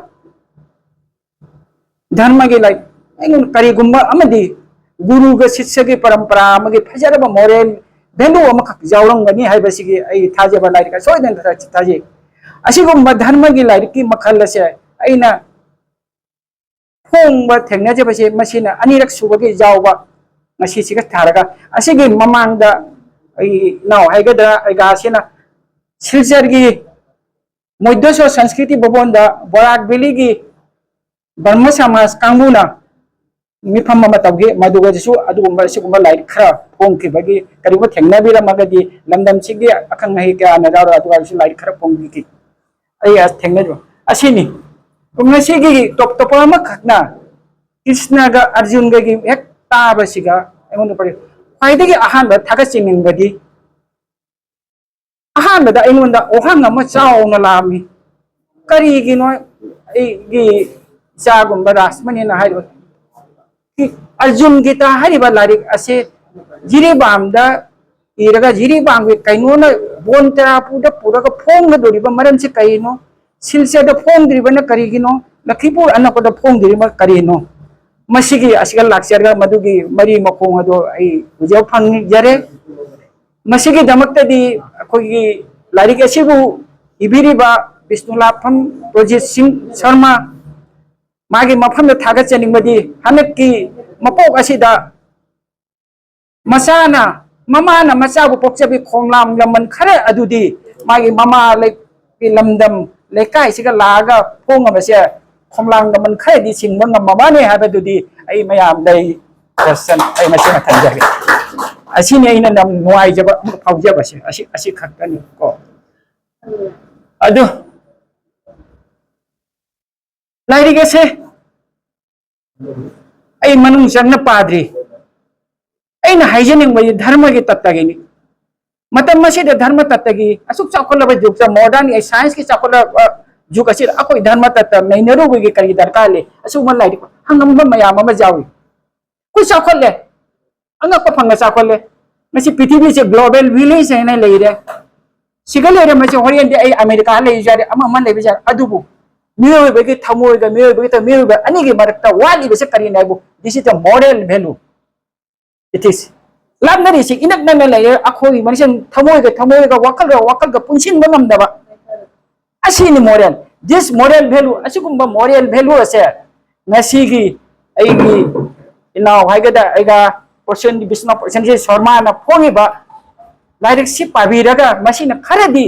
ꯙꯔꯃꯒꯤ ꯂꯥꯏ-, ꯑꯩꯉꯣꯟꯗ ꯀꯔꯤꯒꯨꯝꯕ ꯑꯃꯗꯤ ꯒꯨꯔꯨꯒ ꯁꯤꯁ꯭ꯌꯒꯤ ꯄꯔꯝꯄꯔꯥ ꯑꯃꯒꯤ ꯐꯖꯔꯕ moral value ꯑꯃꯈꯛ ꯌꯥꯎꯔꯝꯒꯅꯤ ꯍꯥꯏꯕꯁꯤꯒꯤ ꯑꯩ ꯊꯥꯖꯕ ꯂꯥꯏꯔꯤꯛ ꯁꯣꯏꯗꯅ ꯊꯥꯖꯩ꯫ ꯑꯁꯤꯒꯨꯝꯕ ꯙꯔꯃꯒꯤ ꯂꯥꯏꯔꯤꯛꯀꯤ ꯃꯈꯜ ꯑꯁꯦ ꯑꯩꯅ ꯐꯣꯡꯕ ꯊꯦꯡꯅꯖꯕꯁꯦ ꯃꯁꯤꯅ ꯑꯅꯤꯔꯛ ꯁꯨꯕꯒꯤ ꯌꯥꯎꯕ꯫ ꯉꯁꯤꯁꯤꯒ ꯊꯥꯔꯒ ꯑꯁꯤꯒꯤ ꯃꯃꯥꯡꯗ ꯑꯩ ꯏꯅꯥꯎ ꯍꯥꯏꯒꯗ꯭ꯔꯥ, ꯑꯩꯒꯥꯁꯤꯅ ꯁꯤꯜꯆꯔꯒꯤ ꯃꯣꯏꯗꯣꯁꯣ ꯁꯪꯁꯀ꯭ꯔꯤꯇꯤ ꯚꯕꯟꯗ ꯕꯔꯥꯛ ꯚꯦꯂꯤꯒꯤ ꯕ꯭ꯔꯍꯃ ꯁꯃꯥꯖ ꯀꯥꯡꯕꯨꯅ ꯃꯤꯐꯝ ꯑꯃ ꯇꯧꯈꯤ꯫ ꯃꯗꯨꯒꯁꯨ ꯑꯗꯨꯒꯨꯝꯕ, ꯑꯁꯤꯒꯨꯝꯕ ꯂꯥꯏꯔꯤꯛ ꯈꯔ ꯐꯣꯡꯈꯤꯕꯒꯤ, ꯀꯔꯤꯒꯨꯝꯕ ꯊꯦꯡꯅꯕꯤꯔꯝꯃꯒꯗꯤ, ꯂꯝꯗꯝꯁꯤꯒꯤ ꯑꯈꯪ ꯑꯍꯩ ꯀꯌꯥꯅ ꯌꯥꯎꯔ ꯑꯗꯨꯒꯁꯨ ꯂꯥꯏꯔꯤꯛ ꯈꯔ ꯐꯣꯡꯕꯤꯈꯤ꯫ ꯑꯩ ꯑꯁ ꯊꯦꯡꯅꯖꯕ ꯑꯁꯤꯅꯤ꯫ ꯉꯁꯤꯒꯤ ꯇꯣꯞ ꯇꯣꯞꯄ ꯑꯃꯈꯛꯅ ꯀ꯭ꯔꯤꯁꯅꯒ ꯑꯔꯖꯨꯟꯒꯒꯤ ꯍꯦꯛ ꯇꯥꯕꯁꯤꯒ ꯑꯩꯉꯣꯟꯗ ꯄꯔꯤ-, ꯈ꯭ꯋꯥꯏꯗꯒꯤ ꯑꯍꯥꯟꯕ ꯊꯥꯒꯠꯆꯅꯤꯡꯕꯗꯤ, ꯑꯍꯥꯟꯕꯗ ꯑꯩꯉꯣꯟꯗ ꯋꯥꯍꯪ ꯑꯃ ꯆꯥꯎꯅ ꯂꯥꯛꯑꯝꯃꯤ꯫ ꯀꯔꯤꯒꯤꯅꯣ ꯑꯩꯒꯤ ꯏꯆꯥꯒꯨꯝꯕ ꯔꯥꯁꯃꯅꯤꯅ ꯍꯥꯏꯔꯤꯕ ꯑꯔꯖꯨꯟ ꯒꯤꯇꯥ ꯍꯥꯏꯔꯤꯕ ꯂꯥꯏꯔꯤꯛ ꯑꯁꯤ ꯖꯤꯔꯤꯕꯥꯝꯗ ꯏꯔꯒ ꯖꯤꯔꯤꯕꯥꯝꯒꯤ ꯀꯩꯅꯣꯅ ꯕꯣꯟ ꯇꯦꯔꯥꯄꯨꯗ ꯄꯨꯔꯒ ꯐꯣꯡꯒꯗꯧꯔꯤꯕ ꯃꯔꯝꯁꯤ ꯀꯔꯤꯅꯣ? ꯁꯤꯜꯆꯔꯗ ꯐꯣꯡꯗ꯭ꯔꯤꯕꯅ ꯀꯔꯤꯒꯤꯅꯣ? ꯂꯈꯤꯄꯨꯔ ꯑꯅꯛꯄꯗ ꯐꯣꯡꯗ꯭ꯔꯤꯕ ꯀꯔꯤꯅꯣ? ꯃꯁꯤꯒꯤ ꯑꯁꯤꯒ ꯂꯥꯛꯆꯔꯒ ꯃꯗꯨꯒꯤ ꯃꯔꯤ ꯃꯈꯣꯡ ꯑꯗꯨ ꯑꯩ ꯎꯖꯕ ꯐꯪꯖꯔꯦ꯫ ꯃꯁꯤꯒꯤꯗꯃꯛꯇꯗꯤ ꯑꯩꯈꯣꯏꯒꯤ ꯂꯥꯏꯔꯤꯛ ꯑꯁꯤꯕꯨ ꯏꯕꯤꯔꯤꯕ ꯕꯤꯁꯅꯨꯂꯥꯐꯝ ꯄ꯭ꯔꯣꯖꯤꯠ ꯁꯤꯡ ꯁꯔꯃ, ꯃꯥꯒꯤ ꯃꯐꯝꯗ ꯊꯥꯒꯠꯆꯅꯤꯡꯕꯗꯤ ꯍꯟꯗꯛꯀꯤ ꯃꯄꯣꯛ ꯑꯁꯤꯗ ꯃꯆꯥꯅ, ꯃꯃꯥꯅ ꯃꯆꯥꯕꯨ ꯄꯣꯛꯆꯕꯤ ꯈꯣꯡꯂꯥꯡ ꯂꯃꯟ ꯈꯔ ꯑꯗꯨꯗꯤ ꯃꯥꯒꯤ ꯃꯃꯥ ꯂꯩ-, ꯂꯝꯗꯝ ꯂꯩꯀꯥꯏꯁꯤꯒ ꯂꯥꯛꯑꯒ ꯐꯣꯡꯉꯕꯁꯦ ꯈꯣꯡꯂꯥꯡ ꯂꯃꯟ ꯈꯔꯗꯤ ꯁꯤꯡꯕ ꯉꯝꯃꯕꯅꯤ ꯍꯥꯏꯕꯗꯨꯗꯤ ꯑꯩ ꯃꯌꯥꯝꯗ ꯑꯩ question ꯑꯩ ꯃꯁꯤꯃ ꯊꯝꯖꯒꯦ꯫ ꯑꯁꯤꯅꯤ ꯑꯩꯅ ꯌꯥꯝ ꯅꯨꯡꯉꯥꯏꯖꯕ ꯑꯃ ꯐꯥꯎꯖꯕꯁꯦ꯫ ꯑꯁꯤ, ꯑꯁꯤ ꯈꯛꯇꯅꯤ ꯀꯣ꯫ ꯑꯗꯨ ꯂꯥꯏꯔꯤꯛ ꯑꯁꯦ ꯑꯩ ꯃꯅꯨꯡ ꯆꯪꯅ ꯄꯥꯗ꯭ꯔꯤ꯫ ꯑꯩꯅ ꯍꯥꯏꯖꯅꯤꯡꯕꯗꯤ ꯙꯔꯃꯒꯤ ꯇꯠꯇꯒꯤꯅꯤ꯫ ꯃꯇꯝ ꯑꯁꯤꯗ ꯙꯔꯃ ꯇꯠꯇꯒꯤ ꯑꯁꯨꯛ ꯆꯥꯎꯈꯠꯂꯕ ꯖꯨꯒꯇ, modern ꯁꯥꯏꯟꯁꯀꯤ ꯆꯥꯎꯈꯠꯂꯕ ꯖꯨꯒ ꯑꯁꯤꯗ ꯑꯩꯈꯣꯏ ꯙꯔꯃ ꯇꯠꯇ ꯅꯩꯅꯔꯨꯕꯒꯤ ꯀꯔꯤ ꯗꯔꯀꯥꯔ ꯂꯩ? ꯑꯁꯤꯒꯨꯝꯕ ꯂꯥꯏꯔꯤꯛ ꯍꯪꯉꯝꯕ ꯃꯌꯥꯝ ꯑꯃ ꯌꯥꯎꯏ꯫ ꯑꯩꯈꯣꯏ ꯆꯥꯎꯈꯠꯂꯦ, ꯑꯉꯛꯄ ꯐꯪꯅ ꯆꯥꯎꯈꯠꯂꯦ꯫ ꯉꯁꯤ ꯄ꯭ꯔꯤꯊꯤꯕꯤꯁꯦ global village ꯍꯥꯏꯅ ꯂꯩꯔꯦ꯫ ꯁꯤꯒ ꯂꯩꯔꯝꯕꯁꯦ ꯍꯣꯔꯦꯟꯗꯤ ꯑꯩ ꯑꯃꯦꯔꯤꯀꯥ ꯂꯩꯕꯁꯨ ꯌꯥꯔꯦ, ꯑꯃ ꯑꯃ ꯂꯩꯕꯁꯨ ꯌꯥꯔꯦ꯫ ꯑꯗꯨꯕꯨ ꯃꯤꯑꯣꯏꯕꯒꯤ ꯊꯃꯣꯏꯒ ꯃꯤꯑꯣꯏꯕꯒꯤ ꯃꯤꯑꯣꯏꯕ ꯑꯅꯤꯒꯤ ꯃꯔꯛꯇ ꯋꯥꯠꯂꯤꯕꯁꯦ ꯀꯔꯤꯅꯣ ꯍꯥꯏꯕꯨ, this is the moral value. It is. ꯂꯥꯞꯅꯔꯤꯁꯤ ꯏꯅꯛ ꯅꯛꯅ ꯂꯩꯔꯦ꯫ ꯑꯩꯈꯣꯏꯒꯤ ꯃꯁꯦꯟ ꯊꯃꯣꯏꯒ ꯊꯃꯣꯏꯒ, ꯋꯥꯈꯜꯒ ꯋꯥꯈꯜꯒ ꯄꯨꯟꯁꯤꯟꯕ ꯉꯝꯗꯕ꯫ ꯑꯁꯤꯅꯤ moral꯫ This moral value, ꯑꯁꯤꯒꯨꯝꯕ moral value ꯑꯁꯦ ꯉꯁꯤꯒꯤ ꯑꯩꯒꯤ ꯏꯅꯥꯎ ꯍꯥꯏꯒꯗ꯭ꯔꯥ, ꯑꯩꯒ ꯄ꯭ꯔꯣꯐꯦꯁꯟ, ꯕꯤꯁ꯭ꯋꯥ ꯄ꯭ꯔꯣꯐꯦꯁꯟꯒꯤ ꯁꯣꯔꯃꯥꯅ ꯐꯣꯡꯉꯤꯕ ꯂꯥꯏꯔꯤꯛꯁꯤ ꯄꯥꯕꯤꯔꯒ ꯃꯁꯤꯅ ꯈꯔꯗꯤ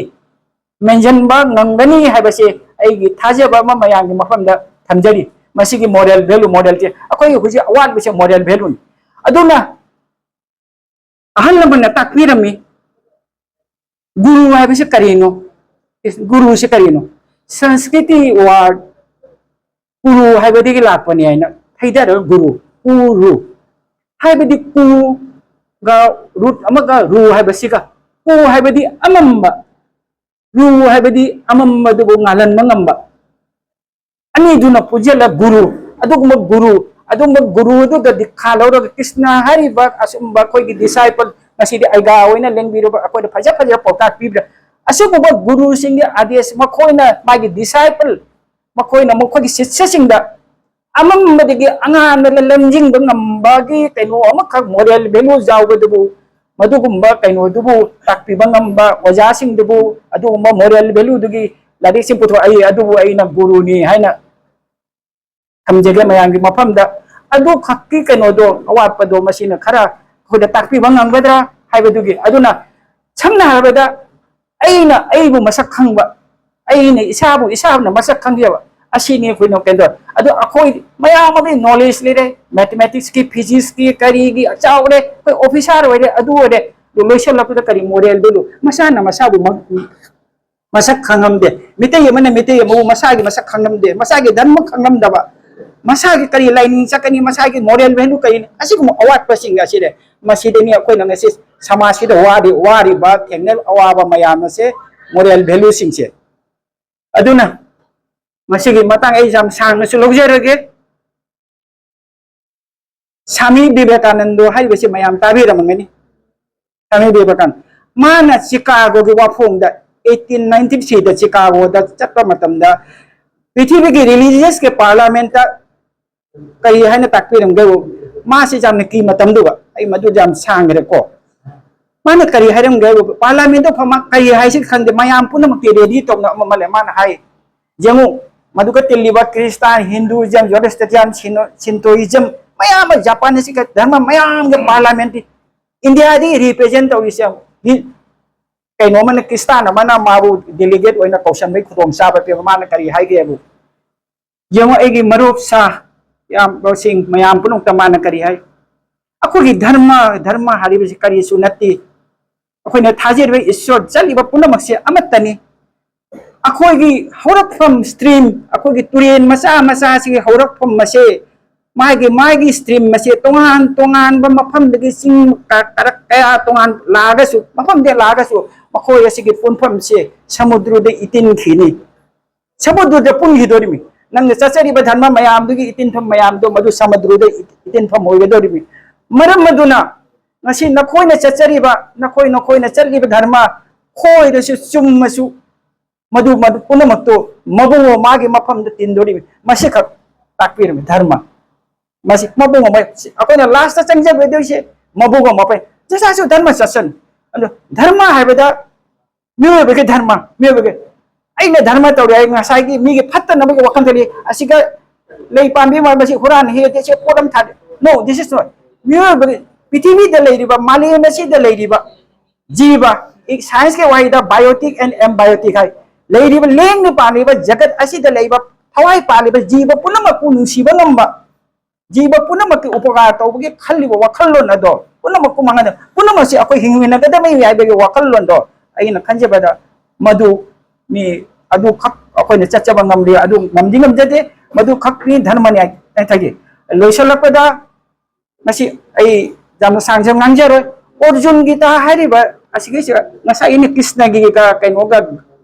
ꯃꯦꯟꯁꯤꯟꯕ ꯉꯝꯒꯅꯤ ꯍꯥꯏꯕꯁꯦ ꯑꯩꯒꯤ ꯊꯥꯖꯕ ꯑꯃ ꯃꯌꯥꯝꯒꯤ ꯃꯐꯝꯗ ꯊꯝꯖꯔꯤ꯫ ꯃꯁꯤꯒꯤ moral value, morality, ꯑꯩꯈꯣꯏꯒꯤ ꯍꯧꯖꯤꯛ ꯑꯋꯥꯠꯄꯁꯦ moral valueꯅꯤ꯫ ꯑꯗꯨꯅ ꯑꯍꯜ ꯂꯃꯟꯅ ꯇꯥꯛꯄꯤꯔꯝꯃꯤ, ꯒꯨꯔꯨ ꯍꯥꯏꯕꯁꯤ ꯀꯔꯤꯅꯣ? ꯒꯨꯔꯨꯁꯤ ꯀꯔꯤꯅꯣ? ꯁꯪꯁꯀ꯭ꯔꯤꯇꯤ word ꯀꯨꯔꯨ ꯍꯥꯏꯕꯗꯒꯤ ꯂꯥꯛꯄꯅꯤ ꯍꯥꯏꯅ ꯊꯩꯗꯔꯒ ꯒꯨꯔꯨ, ꯀꯨꯔꯨ ꯍꯥꯏꯕꯗꯤ ꯀꯨꯒ root ꯑꯃꯒ ꯔꯨ ꯍꯥꯏꯕꯁꯤꯒ, ꯀꯨ ꯍꯥꯏꯕꯗꯤ ꯑꯃꯝꯕ, ꯔꯨ ꯍꯥꯏꯕꯗꯤ ꯑꯃꯝꯕꯗꯨꯕꯨ ꯉꯥꯜꯍꯟꯕ ꯉꯝꯕ꯫ ꯑꯅꯤꯗꯨꯅ ꯄꯨꯟꯁꯤꯜꯂ ꯒꯨꯔꯨ, ꯑꯗꯨꯒꯨꯝꯕ ꯒꯨꯔꯨ, ꯑꯗꯨꯒꯨꯝꯕ ꯒꯨꯔꯨ ꯑꯗꯨꯗ ꯗꯤꯛꯈꯥ ꯂꯧꯔꯒ ꯀ꯭ꯔꯤꯁꯅ ꯍꯥꯏꯔꯤꯕ ꯑꯁꯨꯝꯕ ꯑꯩꯈꯣꯏꯒꯤ disciple, ꯉꯁꯤꯗꯤ ꯑꯩꯒꯥ ꯑꯣꯏꯅ ꯂꯦꯡꯕꯤꯔꯕ ꯑꯩꯈꯣꯏꯗ ꯐꯖ ꯐꯖꯕ ꯄꯥꯎꯇꯥꯛ ꯄꯤꯕꯗ, ꯑꯁꯤꯒꯨꯝꯕ ꯒꯨꯔꯨꯁꯤꯡꯒꯤ ꯑꯥꯗꯦꯁ, ꯃꯈꯣꯏꯅ ꯃꯥꯒꯤ disciple, ꯃꯈꯣꯏꯅ ꯃꯈꯣꯏꯒꯤ ꯁꯤꯁ꯭ꯌꯁꯤꯡꯗ ꯑꯃꯝꯕꯗꯒꯤ ꯑꯉꯥꯟꯕꯗ ꯂꯝꯖꯤꯡꯕ ꯉꯝꯕꯒꯤ ꯀꯩꯅꯣ ꯑꯃꯈꯛ moral value ꯌꯥꯎꯕꯗꯨꯕꯨ, ꯃꯗꯨꯒꯨꯝꯕ ꯀꯩꯅꯣꯗꯨꯕꯨ ꯇꯥꯛꯄꯤꯕ ꯉꯝꯕ ꯑꯣꯖꯥꯁꯤꯡꯗꯨꯕꯨ, ꯑꯗꯨꯒꯨꯝꯕ moral valueꯗꯨꯒꯤ ꯂꯥꯏꯔꯤꯛꯁꯤꯡ ꯄꯨꯊꯣꯛ, ꯑꯩ ꯑꯗꯨꯕꯨ ꯑꯩꯅ ꯒꯨꯔꯨꯅꯤ ꯍꯥꯏꯅ ꯊꯝꯖꯒꯦ ꯃꯌꯥꯝꯒꯤ ꯃꯐꯝꯗ꯫ ꯑꯗꯨ ꯈꯛꯀꯤ ꯀꯩꯅꯣꯗꯣ, ꯑꯋꯥꯠꯄꯗꯣ ꯃꯁꯤꯅ ꯈꯔ ꯑꯩꯈꯣꯏꯗ ꯇꯥꯛꯄꯤꯕ ꯉꯝꯒꯗ꯭ꯔꯥ ꯍꯥꯏꯕꯗꯨꯒꯤ꯫ ꯑꯗꯨꯅ ꯁꯝꯅ ꯍꯥꯏꯔꯕꯗ, ꯑꯩꯅ ꯑꯩꯕꯨ ꯃꯁꯛ ꯈꯪꯕ, ꯑꯩꯅ ꯏꯁꯥꯕꯨ ꯏꯁꯥꯅ ꯃꯁꯛ ꯈꯪꯖꯕ, ꯑꯁꯤꯅꯤ ꯑꯩꯈꯣꯏꯅ ꯀꯩꯅꯣ꯫ ꯑꯗꯣ ꯑꯩꯈꯣꯏ ꯃꯌꯥꯝ ꯑꯃꯒꯤ ꯅꯣꯂꯦꯖ ꯂꯩꯔꯦ, ꯃꯦꯊꯃꯦꯇꯤꯛꯁꯀꯤ, ꯐꯤꯖꯤꯛꯁꯀꯤ, ꯀꯔꯤꯒꯤ ꯆꯥꯎꯔꯦ, ꯑꯩꯈꯣꯏ ꯑꯣꯐꯤꯁꯥꯔ ꯑꯣꯏꯔꯦ, ꯑꯗꯨ ꯑꯣꯏꯔꯦ꯫ ꯑꯗꯨ ꯂꯣꯏꯁꯤꯜꯂꯛꯄꯗ ꯀꯔꯤ ꯃꯣꯔꯦꯜꯗꯨ ꯂꯨ-, ꯃꯁꯥꯅ ꯃꯁꯥꯕꯨ ꯃ-, ꯃꯁꯛ ꯈꯪꯉꯝꯗꯦ꯫ ꯃꯤꯇꯩ ꯑꯃꯅ ꯃꯤꯇꯩ ꯑꯃꯕꯨ ꯃꯁꯥꯒꯤ ꯃꯁꯛ ꯈꯪꯉꯝꯗꯦ, ꯃꯁꯥꯒꯤ ꯙꯔꯃ ꯈꯪꯉꯝꯗꯕ, ꯃꯁꯥꯒꯤ ꯀꯔꯤ ꯂꯥꯏꯅꯤꯡ ꯆꯠꯀꯅꯤ, ꯃꯁꯥꯒꯤ ꯃꯣꯔꯦꯜ ꯚꯦꯂꯨ ꯀꯔꯤꯅꯤ, ꯑꯁꯤꯒꯨꯝꯕ ꯑꯋꯥꯠꯄꯁꯤꯡ ꯑꯁꯤꯅꯦ꯫ ꯃꯁꯤꯗꯅꯤ ꯑꯩꯈꯣꯏꯅ ꯉꯁꯤ ꯁꯃꯥꯖꯁꯤꯗ ꯋꯥꯔꯤ-, ꯋꯥꯔꯤꯕ, ꯊꯦꯡꯅꯔꯤꯕ ꯑꯋꯥꯕ ꯃꯌꯥꯝ ꯑꯁꯦ ꯃꯣꯔꯦꯜ ꯚꯦꯂꯨꯁꯤꯡꯁꯦ꯫ ꯑꯗꯨꯅ ꯃꯁꯤꯒꯤ ꯃꯇꯥꯡ ꯑꯩ ꯌꯥꯝ ꯁꯥꯡꯅꯁꯨ ꯂꯧꯖꯔꯒꯦ꯫ ꯁ꯭ꯋꯥꯃꯤ ꯕꯤꯕꯦꯀꯥꯅꯟꯗꯣ ꯍꯥꯏꯔꯤꯕꯁꯤ ꯃꯌꯥꯝ ꯇꯥꯕꯤꯔꯝꯃꯒꯅꯤ꯫ ꯁ꯭ꯋꯥꯃꯤ ꯕꯤꯕꯦꯀꯥꯅꯟꯗ, ꯃꯥꯅ ꯆꯤꯀꯥꯒꯣꯒꯤ ꯋꯥꯐꯣꯡꯗ, ꯑꯩꯠꯇꯤꯟ ꯅꯥꯏꯟꯇꯤ ꯊ꯭ꯔꯤꯗ ꯆꯤꯀꯥꯒꯣꯗ ꯆꯠꯄ ꯃꯇꯝꯗ, ꯄ꯭ꯔꯤꯊꯤꯕꯤꯒꯤ ꯔꯤꯂꯤꯖꯤꯌꯁꯀꯤ ꯄꯥꯔꯂꯥꯃꯦꯟꯇ ꯀꯔꯤ ꯍꯥꯏꯅ ꯇꯥꯛꯄꯤꯔꯝꯒꯦ? ꯃꯥꯁꯤ ꯌꯥꯝꯅ ꯀꯤ ꯃꯇꯝꯗꯨꯒ, ꯑꯩ ꯃꯗꯨꯗ ꯌꯥꯝ ꯁꯥꯡꯈ꯭ꯔꯦꯀꯣ꯫ ꯃꯥꯅ ꯀꯔꯤ ꯍꯥꯏꯔꯝꯒꯦ ꯍꯥꯏꯕ, ꯄꯥꯔꯂꯥꯃꯦꯟꯗꯣ ꯐꯝꯃ ꯀꯔꯤ ꯍꯥꯏꯁꯤ ꯈꯪꯗꯦ, ꯃꯌꯥꯝ ꯄꯨꯝꯅꯃꯛꯇꯤ ꯔꯦꯗꯤ ꯇꯧꯅ ꯑꯃ ꯑꯃ ꯂꯩ꯫ ꯃꯥꯅ ꯍꯥꯏ, ꯌꯦꯡꯉꯨ, ꯃꯗꯨꯒ ꯇꯤꯜꯂꯤꯕ ꯈ꯭ꯔꯤꯁꯇꯥꯟ, ꯍꯤꯟꯗꯨꯏꯖꯝ, ꯖꯣꯔꯣꯁꯇ꯭ꯔꯤꯌꯥꯟ, ꯁꯤꯅꯣ-, ꯁꯤꯟꯇꯣꯏꯖꯝ, ꯃꯌꯥꯝ ꯑꯃ ꯖꯄꯥꯟ ꯑꯁꯤꯒ ꯙꯔꯃ ꯃꯌꯥꯝꯒꯤ ꯄꯥꯔꯂꯥꯃꯦꯟꯠꯇꯤ ꯏꯟꯗꯤꯌꯥꯗꯤ ꯔꯤꯄ꯭ꯔꯦꯖꯦꯟ ꯇꯧꯔꯤꯁꯦ꯫ ꯌꯦꯡꯉꯨ, ꯀꯩꯅꯣ ꯑꯃꯅ, ꯈ꯭ꯔꯤꯁꯇꯥꯟ ꯑꯃꯅ ꯃꯥꯕꯨ ꯗꯦꯂꯤꯒꯦꯠ ꯑꯣꯏꯅ ꯀꯧꯁꯟꯕꯒꯤ ꯈꯨꯗꯣꯡꯆꯥꯕ ꯄꯤꯕ꯫ ꯃꯥꯅ ꯀꯔꯤ ꯍꯥꯏꯒꯦꯕꯨ, ꯌꯦꯡꯉꯣ, ꯑꯩꯒꯤ ꯃꯔꯨꯞ ꯁꯥ ꯏꯌꯥꯝꯕꯁꯤꯡ ꯃꯌꯥꯝ ꯄꯨꯝꯅꯃꯛꯇ ꯃꯥꯅ ꯀꯔꯤ ꯍꯥꯏ? ꯑꯩꯈꯣꯏꯒꯤ ꯙꯔꯃ, ꯙꯔꯃ ꯍꯥꯏꯔꯤꯕꯁꯤ ꯀꯔꯤꯁꯨ ꯅꯠꯇꯦ꯫ ꯑꯩꯈꯣꯏꯅ ꯊꯥꯖꯔꯤꯕ ꯏꯁꯣꯔ ꯆꯠꯂꯤꯕ ꯄꯨꯝꯅꯃꯛꯁꯦ ꯑꯃꯠꯇꯅꯤ꯫ ꯑꯩꯈꯣꯏꯒꯤ ꯍꯧꯔꯛꯐꯝ ꯁ꯭ꯇ꯭ꯔꯤꯝ, ꯑꯩꯈꯣꯏꯒꯤ ꯇꯨꯔꯦꯟ ꯃꯆꯥ ꯃꯆꯥꯁꯤꯒꯤ ꯍꯧꯔꯛꯐꯝ ꯑꯁꯦ, ꯃꯥꯒꯤ, ꯃꯥꯒꯤ ꯁ꯭ꯇ꯭ꯔꯤꯝ ꯑꯁꯦ ꯇꯣꯉꯥꯟ ꯇꯣꯉꯥꯟꯕ ꯃꯐꯝꯗꯒꯤ ꯆꯤꯡ ꯀ-, ꯀꯔꯛ ꯀꯌꯥ ꯇꯣꯉꯥꯟ ꯂꯥꯛꯑꯒꯁꯨ, ꯃꯐꯝꯗꯒꯤ ꯂꯥꯛꯑꯒꯁꯨ, ꯃꯈꯣꯏ ꯑꯁꯤꯒꯤ ꯄꯨꯟꯐꯝꯁꯦ ꯁꯃꯨꯗ꯭ꯔꯗ ꯏꯇꯤꯟꯈꯤꯅꯤ꯫ ꯁꯃꯨꯗ꯭ꯔꯗ ꯄꯨꯟꯈꯤꯗꯣꯔꯤꯃꯤ꯫ ꯅꯪꯅ ꯆꯠꯆꯔꯤꯕ ꯙꯔꯃ ꯃꯌꯥꯝꯗꯨꯒꯤ ꯏꯇꯤꯟꯐꯝ ꯃꯌꯥꯝꯗꯣ ꯃꯗꯨ ꯁꯃꯨꯗ꯭ꯔꯗ ꯏꯇꯤꯟꯐꯝ ꯑꯣꯏꯒꯗꯧꯔꯤꯃꯤ꯫ ꯃꯔꯝ ꯑꯗꯨꯅ ꯉꯁꯤ ꯅꯈꯣꯏꯅ ꯆꯠꯆꯔꯤꯕ, ꯅꯈꯣꯏ, ꯅꯈꯣꯏꯅ ꯆꯠꯂꯤꯕ ꯙꯔꯃ ꯈꯣꯏꯔꯁꯨ ꯆꯨꯝꯃꯁꯨ, ꯃꯗꯨ, ꯃꯗꯨ ꯄꯨꯝꯅꯃꯛꯇꯨ ꯃꯕꯨꯡꯉꯣ ꯃꯥꯒꯤ ꯃꯐꯝꯗ ꯇꯤꯟꯗꯣꯔꯤꯃꯤ꯫ ꯃꯁꯤꯈꯛ ꯇꯥꯛꯄꯤꯔꯝꯃꯤ ꯙꯔꯃ꯫ ꯃꯁꯤ ꯃꯕꯨꯡꯉꯣ ꯃ-, ꯑꯩꯈꯣꯏꯅ ꯂꯥꯁꯇ ꯆꯪꯖꯒꯗꯣꯏꯁꯦ ꯃꯕꯨꯡꯉꯣ ꯃꯐꯩ꯫ ꯖꯁꯥꯁꯨ ꯙꯔꯃ ꯆꯠꯁꯟ꯫ ꯑꯗꯣ ꯙꯔꯃ ꯍꯥꯏꯕꯗ ꯃꯤꯑꯣꯏꯕꯒꯤ ꯙꯔꯃ, ꯃꯤꯑꯣꯏꯕꯒꯤ, ꯑꯩꯅ ꯙꯔꯃ ꯇꯧꯔꯦ, ꯑꯩ ꯉꯁꯥꯏꯒꯤ ꯃꯤꯒꯤ ꯐꯠꯇꯅꯕꯒꯤ ꯋꯥꯈꯜ ꯈꯜꯂꯤ, ꯑꯁꯤꯒ ꯂꯩ ꯄꯥꯝꯕꯤ ꯑꯃ ꯃꯁꯤ ꯍꯨꯔꯥꯟ ꯍꯦꯛꯑꯦ, ꯁꯤ ꯄꯣꯠ ꯑꯃ ꯊꯥꯗꯦ꯫ No, this is not. ꯃꯤꯑꯣꯏꯕꯒꯤ, ꯄ꯭ꯔꯤꯊꯤꯕꯤꯗ ꯂꯩꯔꯤꯕ, ꯃꯥꯂꯦꯝ ꯑꯁꯤꯗ ꯂꯩꯔꯤꯕ ꯖꯤꯕ, science ꯀꯤ ꯋꯥꯍꯩꯗ biotic and abiotic ꯍꯥꯏ꯫ ꯂꯩꯔꯤꯕ, ꯂꯦꯡꯅ ꯄꯥꯜꯂꯤꯕ ꯖꯒꯠ ꯑꯁꯤꯗ ꯂꯩꯕ, ꯊꯋꯥꯏ ꯄꯥꯜꯂꯤꯕ ꯖꯤꯕ ꯄꯨꯝꯅꯃꯛꯄꯨ ꯅꯨꯡꯁꯤꯕ ꯉꯝꯕ, ꯖꯤꯕ ꯄꯨꯝꯅꯃꯛꯀꯤ ꯎꯄꯀꯥꯔ ꯇꯧꯕꯒꯤ ꯈꯜꯂꯤꯕ ꯋꯥꯈꯜꯂꯣꯟ ꯑꯗꯣ ꯄꯨꯝꯅꯃꯛꯄꯨ ꯃꯥꯡꯍꯟꯗ, ꯄꯨꯝꯅꯃꯛꯁꯤ ꯑꯩꯈꯣꯏ ꯍꯤꯡꯃꯤꯟꯅꯒꯗꯕꯅꯤ ꯍꯥꯏꯕꯒꯤ ꯋꯥꯈꯜꯂꯣꯟꯗꯣ ꯑꯩꯅ ꯈꯟꯖꯕꯗ ꯃꯗꯨ ꯃꯤ ꯑꯗꯨꯈꯛ ꯑꯩꯈꯣꯏꯅ ꯆꯠꯆꯕ ꯉꯝꯂꯤ, ꯑꯗꯨ ꯉꯝꯗꯤ ꯉꯝꯖꯗꯦ꯫ ꯃꯗꯨꯈꯛꯅꯤ ꯙꯔꯃ ꯅ꯭ꯌꯥꯏ ꯊꯥꯒꯤ꯫ ꯂꯣꯏꯁꯤꯜꯂꯛꯄꯗ ꯉꯁꯤ ꯑꯩ ꯌꯥꯝꯅ ꯁꯥꯡꯖ ꯉꯥꯡꯖꯔꯣꯏ꯫ ꯑꯔꯖꯨꯟ ꯒꯤꯇꯥ ꯍꯥꯏꯔꯤꯕ ꯑꯁꯤꯒꯤꯁꯤ ꯉꯁꯥꯏ ꯑꯩꯅ ꯀ꯭ꯔꯤꯁꯅꯒꯤ ꯀ-, ꯀꯩꯅꯣꯒ,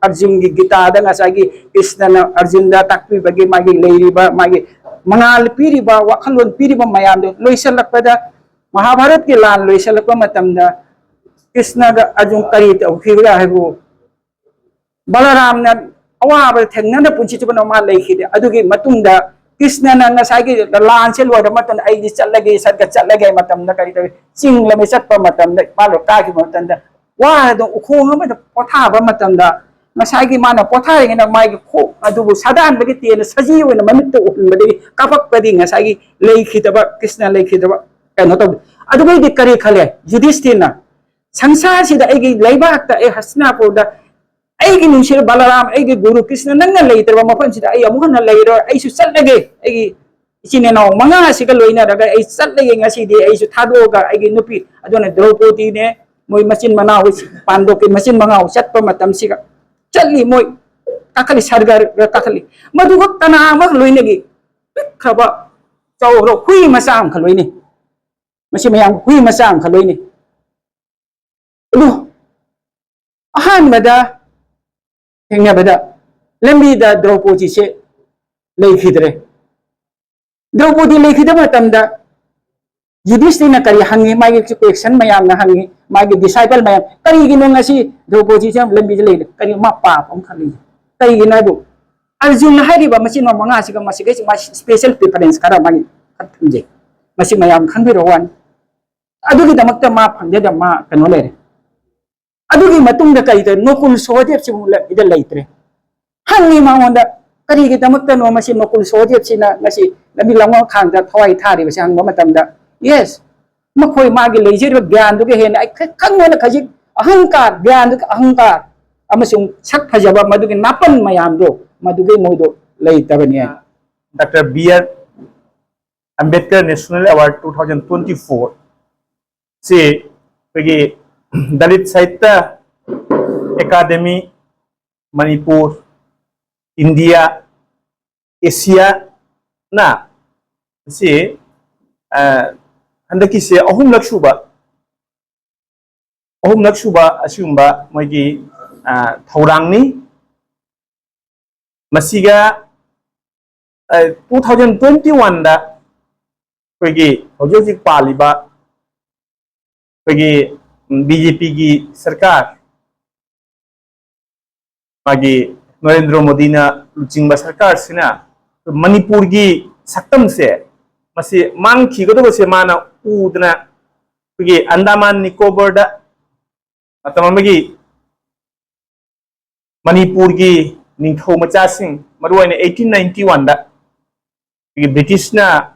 ꯑꯔꯖꯨꯟꯒꯤ ꯒꯤꯇꯥꯗ ꯉꯁꯥꯏꯒꯤ ꯀ꯭ꯔꯤꯁꯅꯅ ꯑꯔꯖꯨꯟꯗ ꯇꯥꯛꯄꯤꯕꯒꯤ ꯃꯥꯒꯤ ꯂꯩꯔꯤꯕ, ꯃꯥꯒꯤ ꯃꯉꯥꯜ ꯄꯤꯔꯤꯕ, ꯋꯥꯈꯜꯂꯣꯟ ꯄꯤꯔꯤꯕ ꯃꯌꯥꯝꯗꯣ ꯂꯣꯏꯁꯤꯜꯂꯛꯄꯗ, ꯃꯍꯥꯚꯥꯔꯠꯀꯤ ꯂꯥꯟ ꯂꯣꯏꯁꯤꯜꯂꯛꯄ ꯃꯇꯝꯗ ꯀ꯭ꯔꯤꯁꯅꯒ ꯑꯔꯖꯨꯟ ꯀꯔꯤ ꯇꯧꯈꯤꯕ꯭ꯔꯥ ꯍꯥꯏꯕꯨ, ꯕꯂꯔꯥꯝꯅ ꯑꯋꯥꯕ ꯊꯦꯡꯅꯅ ꯄꯨꯟꯁꯤ ꯆꯨꯞꯄꯅ ꯃꯥ ꯂꯩꯈꯤꯗꯦ꯫ ꯑꯗꯨꯒꯤ ꯃꯇꯨꯡꯗ ꯀ꯭ꯔꯤꯁꯅꯅ ꯉꯁꯥꯏꯒꯤ ꯂꯥꯟꯁꯦ ꯂꯣꯏꯔꯕ ꯃꯇꯝꯗ "ꯑꯩꯗꯤ ꯆꯠꯂꯒꯦ, ꯁꯔꯒ ꯆꯠꯂꯒꯦ" ꯍꯥꯏꯕ ꯃꯇꯝꯗ ꯀꯔꯤ ꯇꯧꯏ? ꯆꯤꯡ ꯂꯝꯕꯤ ꯆꯠꯄ ꯃꯇꯝꯗ, ꯃꯥ ꯂꯣꯛꯇꯥꯛꯀꯤ ꯃꯇꯝꯗ ꯋꯥꯔꯗꯨꯅ ꯎꯈꯣꯡ ꯑꯃꯗ ꯄꯣꯊꯥꯕ ꯃꯇꯝꯗ, ꯉꯁꯥꯏꯒꯤ ꯃꯥꯅ ꯄꯣꯊꯥꯔꯤꯉꯩꯗ ꯃꯥꯒꯤ ꯈꯣꯡ ꯑꯗꯨꯕꯨ ꯁꯥꯗꯥꯟꯕꯒꯤ ꯇꯦꯟꯅ ꯁꯖꯤ ꯑꯣꯏꯅ ꯃꯃꯤꯠꯇ ꯎꯍꯟꯕꯗꯒꯤ ꯀꯥꯄꯛꯄꯗꯤ ꯉꯁꯥꯏꯒꯤ ꯂꯩꯈꯤꯗꯕ, ꯀ꯭ꯔꯤꯁꯅ ꯂꯩꯈꯤꯗꯕ ꯀꯩꯅꯣ ꯇꯧꯕ꯫ ꯑꯗꯨꯒꯩꯗꯤ ꯀꯔꯤ ꯈꯜꯂꯦ ꯌꯨꯙꯤꯁꯇꯤꯔꯅ? "ꯁꯪꯁꯥꯔꯁꯤꯗ, ꯑꯩꯒꯤ ꯂꯩꯕꯥꯛꯇ, ꯑꯩ ꯍꯁꯇꯤꯅꯥꯄꯨꯔꯗ ꯑꯩꯒꯤ ꯅꯨꯡꯁꯤꯔꯕ ꯕꯂꯔꯥꯝ, ꯑꯩꯒꯤ ꯒꯨꯔꯨ ꯀ꯭ꯔꯤꯁꯅ, ꯅꯪꯅ ꯂꯩꯇ꯭ꯔꯕ ꯃꯐꯝꯁꯤꯗ ꯑꯩ ꯑꯃꯨꯛ ꯍꯟꯅ ꯂꯩꯔꯣꯏ꯫ ꯑꯩꯁꯨ ꯆꯠꯂꯒꯦ, ꯑꯩꯒꯤ ꯏꯆꯤꯟ ꯏꯅꯥꯎ ꯃꯉꯥ ꯑꯁꯤꯒ ꯂꯣꯏꯅꯔꯒ ꯑꯩ ꯆꯠꯂꯒꯦ ꯉꯁꯤꯗꯤ꯫ ꯑꯩꯁꯨ ꯊꯥꯗꯣꯛꯑꯒ ꯑꯩꯒꯤ ꯅꯨꯄꯤ", ꯑꯗꯨꯅ ꯗ꯭ꯔꯧꯄꯗꯤꯅꯦ, ꯃꯣꯏ ꯃꯆꯤꯟ ꯃꯅꯥꯎ, ꯄꯥꯟꯗꯣꯞꯀꯤ ꯃꯆꯤꯟ ꯃꯅꯥꯎ ꯆꯠꯄ ꯃꯇꯝꯁꯤꯒ ꯆꯠꯂꯤ꯫ ꯃꯣꯏ ꯀꯥꯈꯠꯂꯤ, ꯁꯔꯒꯔ ꯀꯥꯈꯠꯂꯤ꯫ ꯃꯗꯨꯒ ꯀꯅꯥ ꯑꯃꯒ ꯂꯣꯏꯅꯒꯦ? ꯄꯤꯛꯈ꯭ꯔꯕ ꯆꯥꯎꯈ꯭ꯔ ꯍꯨꯏ ꯃꯆꯥ ꯑꯃꯈꯛ ꯂꯣꯏꯅꯩ꯫ ꯃꯁꯤ ꯃꯌꯥꯝ ꯍꯨꯏ ꯃꯆꯥ ꯑꯃꯈꯛ ꯂꯣꯏꯅꯩ꯫ ꯑꯗꯨ ꯑꯍꯥꯟꯕꯗ ꯊꯦꯡꯅꯕꯗ ꯂꯝꯕꯤꯗ ꯗ꯭ꯔꯧꯄꯗꯤꯁꯦ ꯂꯩꯈꯤꯗ꯭ꯔꯦ꯫ ꯗ꯭ꯔꯧꯄꯗꯤ ꯂꯩꯈꯤꯗꯕ ꯃꯇꯝꯗ ꯌꯨꯙꯤꯁꯇꯤꯔꯅ ꯀꯔꯤ ꯍꯪꯉꯤ? ꯃꯥꯒꯤ ꯀ꯭ꯋꯦꯁꯟ ꯃꯌꯥꯝꯅ ꯍꯪꯉꯤ, ꯃꯥꯒꯤ ꯗꯤꯁꯥꯏꯄꯜ ꯃꯌꯥꯝ, "ꯀꯔꯤꯒꯤꯅꯣ ꯉꯁꯤ ꯗ꯭ꯔꯧꯄꯗꯤꯁꯦ ꯂꯝꯕꯤꯗ ꯂꯩꯔꯤ? ꯀꯔꯤ ꯃꯥ ꯄꯥꯞ ꯑꯃ ꯈꯜꯂꯤ? ꯀꯔꯤꯒꯤꯅꯣ?" ꯍꯥꯏꯕꯨ, ꯑꯔꯖꯨꯟ ꯍꯥꯏꯔꯤꯕ ꯃꯆꯤꯟ ꯃꯉꯥꯁꯤꯒ ꯃꯁꯤꯒꯩꯁꯤ ꯃꯥ ꯁ꯭ꯄꯦꯁꯦꯜ ꯄ꯭ꯔꯤꯐꯔꯦꯟꯁ ꯈꯔ ꯃꯥꯒꯤ ꯈꯔ ꯊꯝꯖꯩ꯫ ꯃꯁꯤ ꯃꯌꯥꯝ ꯈꯪꯕꯤꯔꯣ ꯋꯥꯅꯤ꯫ ꯑꯗꯨꯒꯤꯗꯃꯛꯇ ꯃꯥ ꯐꯪꯖꯗ ꯃꯥ ꯀꯩꯅꯣ ꯂꯩꯔꯦ꯫ ꯑꯗꯨꯒꯤ ꯃꯇꯨꯡꯗ ꯀꯔꯤ ꯇꯧꯔꯦ? ꯅꯣꯀꯨꯜ ꯁꯣꯍꯗꯦꯕꯁꯤ ꯑꯃꯨꯛ ꯂꯝꯕꯤꯗ ꯂꯩꯇ꯭ꯔꯦ꯫ ꯍꯪꯉꯤ ꯃꯉꯣꯟꯗ, ꯀꯔꯤꯒꯤꯗꯃꯛꯇꯅꯣ ꯃꯁꯤ ꯅꯣꯀꯨꯜ ꯁꯣꯍꯗꯦꯕꯁꯤꯅ ꯉꯁꯤ ꯂꯝꯕꯤ ꯂꯝꯈꯥꯡꯗ ꯊꯋꯥꯏ ꯊꯥꯔꯤꯕꯁꯤ ꯍꯪꯕ ꯃꯇꯝꯗ, ꯌꯦꯁ, ꯃꯈꯣꯏ ꯃꯥꯒꯤ ꯂꯩꯖꯔꯤꯕ ꯒ꯭ꯌꯥꯟꯗꯨꯒ ꯍꯦꯟꯅ ꯑꯩ ꯈ-, ꯈꯪꯕꯅ ꯈꯖꯤꯛ ꯑꯍꯪꯀꯥꯔ, ꯒ꯭ꯌꯥꯟꯗꯨꯒ ꯑꯍꯪꯀꯥꯔ ꯑꯃꯁꯨꯡ ꯁꯛ ꯐꯖꯕ ꯃꯗꯨꯒꯤ ꯅꯥꯄꯟ ꯃꯌꯥꯝꯗꯣ ꯃꯗꯨꯒꯤ ꯃꯣꯏꯗꯣ ꯂꯩꯇꯕꯅꯤ꯫ Doctor B R Ambedkar National Award two thousand twenty-four ꯁꯤ ꯑꯩꯈꯣꯏꯒꯤ Dalit Sahitya Academy, Manipur, India, ꯑꯦꯁꯤꯌꯥꯅ ꯁꯤ, ꯑ, ꯍꯟꯗꯛꯀꯤꯁꯦ ꯑꯍꯨꯝꯂꯛ ꯁꯨꯕ, ꯑꯍꯨꯝꯂꯛ ꯁꯨꯕ ꯑꯁꯤꯒꯨꯝꯕ ꯃꯣꯏꯒꯤ, ꯑ, ꯊꯧꯔꯥꯡꯅꯤ꯫ ꯃꯁꯤꯒ, ꯑ, two thousand twenty-one ꯗ ꯑꯩꯈꯣꯏꯒꯤ ꯍꯧꯖꯤꯛ ꯍꯧꯖꯤꯛ ꯄꯥꯜꯂꯤꯕ ꯑꯩꯈꯣꯏꯒꯤ ꯕꯤ ꯖꯦ ꯄꯤꯒꯤ ꯁꯔꯀꯥꯔ, ꯃꯥꯒꯤ ꯅꯔꯦꯟꯗ꯭ꯔ ꯃꯣꯗꯤꯅ ꯂꯨꯆꯤꯡꯕ ꯁꯔꯀꯥꯔꯁꯤꯅ ꯃꯅꯤꯄꯨꯔꯒꯤ ꯁꯛꯇꯝꯁꯦ, ꯃꯁꯤ ꯃꯥꯡꯈꯤꯒꯗꯕꯁꯦ ꯃꯥꯅ ꯎꯗꯅ, ꯑꯩꯈꯣꯏꯒꯤ ꯑꯟꯗꯥꯃꯥꯟ ꯅꯤꯀꯣꯕꯔꯗ ꯃꯇꯝ ꯑꯃꯒꯤ ꯃꯅꯤꯄꯨꯔꯒꯤ ꯅꯤꯡꯊꯧ ꯃꯆꯥꯁꯤꯡ, ꯃꯔꯨꯑꯣꯏꯅ eighteen ninety-one ꯗ ꯑꯩꯈꯣꯏꯒꯤ ꯕ꯭ꯔꯤꯇꯤꯁꯅ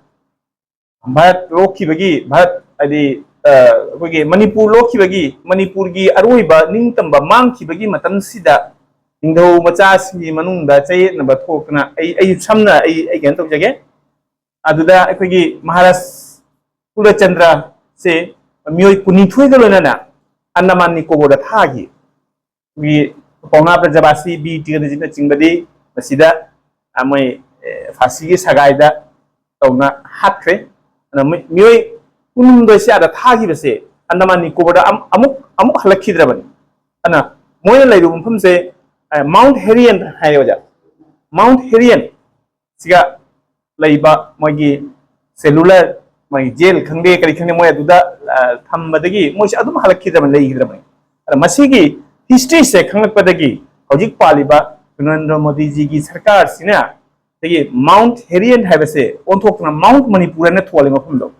ꯚꯥꯔꯠ ꯂꯣꯛꯈꯤꯕꯒꯤ, ꯚꯥꯔꯠ ꯍꯥꯏꯗꯤ, ꯑ, ꯑꯩꯈꯣꯏꯒꯤ ꯃꯅꯤꯄꯨꯔ ꯂꯣꯛꯈꯤꯕꯒꯤ, ꯃꯅꯤꯄꯨꯔꯒꯤ ꯑꯔꯣꯏꯕ ꯅꯤꯡꯇꯝꯕ ꯃꯥꯡꯈꯤꯕꯒꯤ ꯃꯇꯝꯁꯤꯗ ꯅꯤꯡꯊꯧ ꯃꯆꯥꯁꯤꯡꯒꯤ ꯃꯅꯨꯡꯗ ꯆꯌꯦꯠꯅꯕ ꯊꯣꯛꯇꯅ, ꯑꯩ, ꯑꯩ ꯁꯝꯅ ꯑꯩ, ꯑꯩ ꯀꯩꯅꯣ ꯇꯧꯖꯒꯦ꯫ ꯑꯗꯨꯗ ꯑꯩꯈꯣꯏꯒꯤ ꯃꯍꯥꯔꯥꯖ ꯀꯨꯂꯆꯟꯗ꯭ꯔꯁꯦ ꯃꯤꯑꯣꯏ ꯀꯨꯟꯅꯤꯊꯣꯏꯒ ꯂꯣꯏꯅꯅ ꯑꯟꯗꯃꯥꯟ ꯅꯤꯀꯣꯕꯔꯗ ꯊꯥꯈꯤ꯫ ꯑꯩꯈꯣꯏꯒꯤ ꯄꯥꯎꯅꯥ ꯕ꯭ꯔꯖꯕꯥꯁꯤ ꯕꯤꯔ ꯇꯤꯀꯦꯟꯗ꯭ꯔꯖꯤꯠꯅꯆꯤꯡꯕꯗꯤ ꯃꯁꯤꯗ, ꯑ, ꯃꯣꯏ, ꯑꯦ, ꯐꯥꯁꯤꯒꯤ ꯁꯒꯥꯏꯗ ꯇꯧꯅ ꯍꯥꯠꯈ꯭ꯔꯦ꯫ ꯑꯗꯨꯅ ꯃꯤ-, ꯃꯤꯑꯣꯏ ꯀꯨꯟꯍꯨꯝꯗꯣꯏꯁꯦ ꯑꯥꯗ ꯊꯥꯈꯤꯕꯁꯦ ꯑꯟꯗꯃꯥꯟ ꯅꯤꯀꯣꯕꯔꯗ ꯑꯝ-, ꯑꯃꯨꯛ, ꯑꯃꯨꯛ ꯍꯜꯂꯛꯈꯤꯗ꯭ꯔꯕꯅꯤ꯫ ꯑꯗꯨꯅ ꯃꯣꯏꯅ ꯂꯩꯔꯨꯕ ꯃꯐꯝꯁꯦ, ꯑ, ꯃꯥꯎꯟꯠ ꯍꯦꯔꯤꯌꯟ ꯍꯥꯏꯌꯦ ꯑꯣꯖꯥ, ꯃꯥꯎꯟꯠ ꯍꯦꯔꯤꯌꯟ ꯁꯤꯒ ꯂꯩꯕ ꯃꯣꯏꯒꯤ cellular, ꯃꯣꯏ ꯖꯦꯜ ꯈꯪꯗꯦ ꯀꯔꯤ ꯈꯪꯗꯦ, ꯃꯣꯏ ꯑꯗꯨꯗ, ꯑ, ꯊꯝꯕꯗꯒꯤ ꯃꯣꯏꯁꯦ ꯑꯗꯨꯝ ꯍꯜꯂꯛꯈꯤꯗ꯭ꯔꯕꯅꯤ, ꯂꯩꯈꯤꯗ꯭ꯔꯕꯅꯤ꯫ ꯑꯗ ꯃꯁꯤꯒꯤ historyꯁꯦ ꯈꯪꯂꯛꯄꯗꯒꯤ ꯍꯧꯖꯤꯛ ꯄꯥꯜꯂꯤꯕ ꯅꯔꯦꯟꯗ꯭ꯔ ꯃꯣꯗꯤꯖꯤꯒꯤ ꯁꯔꯀꯥꯔꯁꯤꯅ ꯑꯩꯈꯣꯏꯒꯤ ꯃꯥꯎꯟꯠ ꯍꯦꯔꯤꯌꯟ ꯍꯥꯏꯕꯁꯦ ꯑꯣꯟꯊꯣꯛꯇꯨꯅ ꯃꯥꯎꯟꯠ ꯃꯅꯤꯄꯨꯔ ꯍꯥꯏꯅ ꯊꯣꯜꯂꯤ ꯃꯐꯝꯗꯣ꯫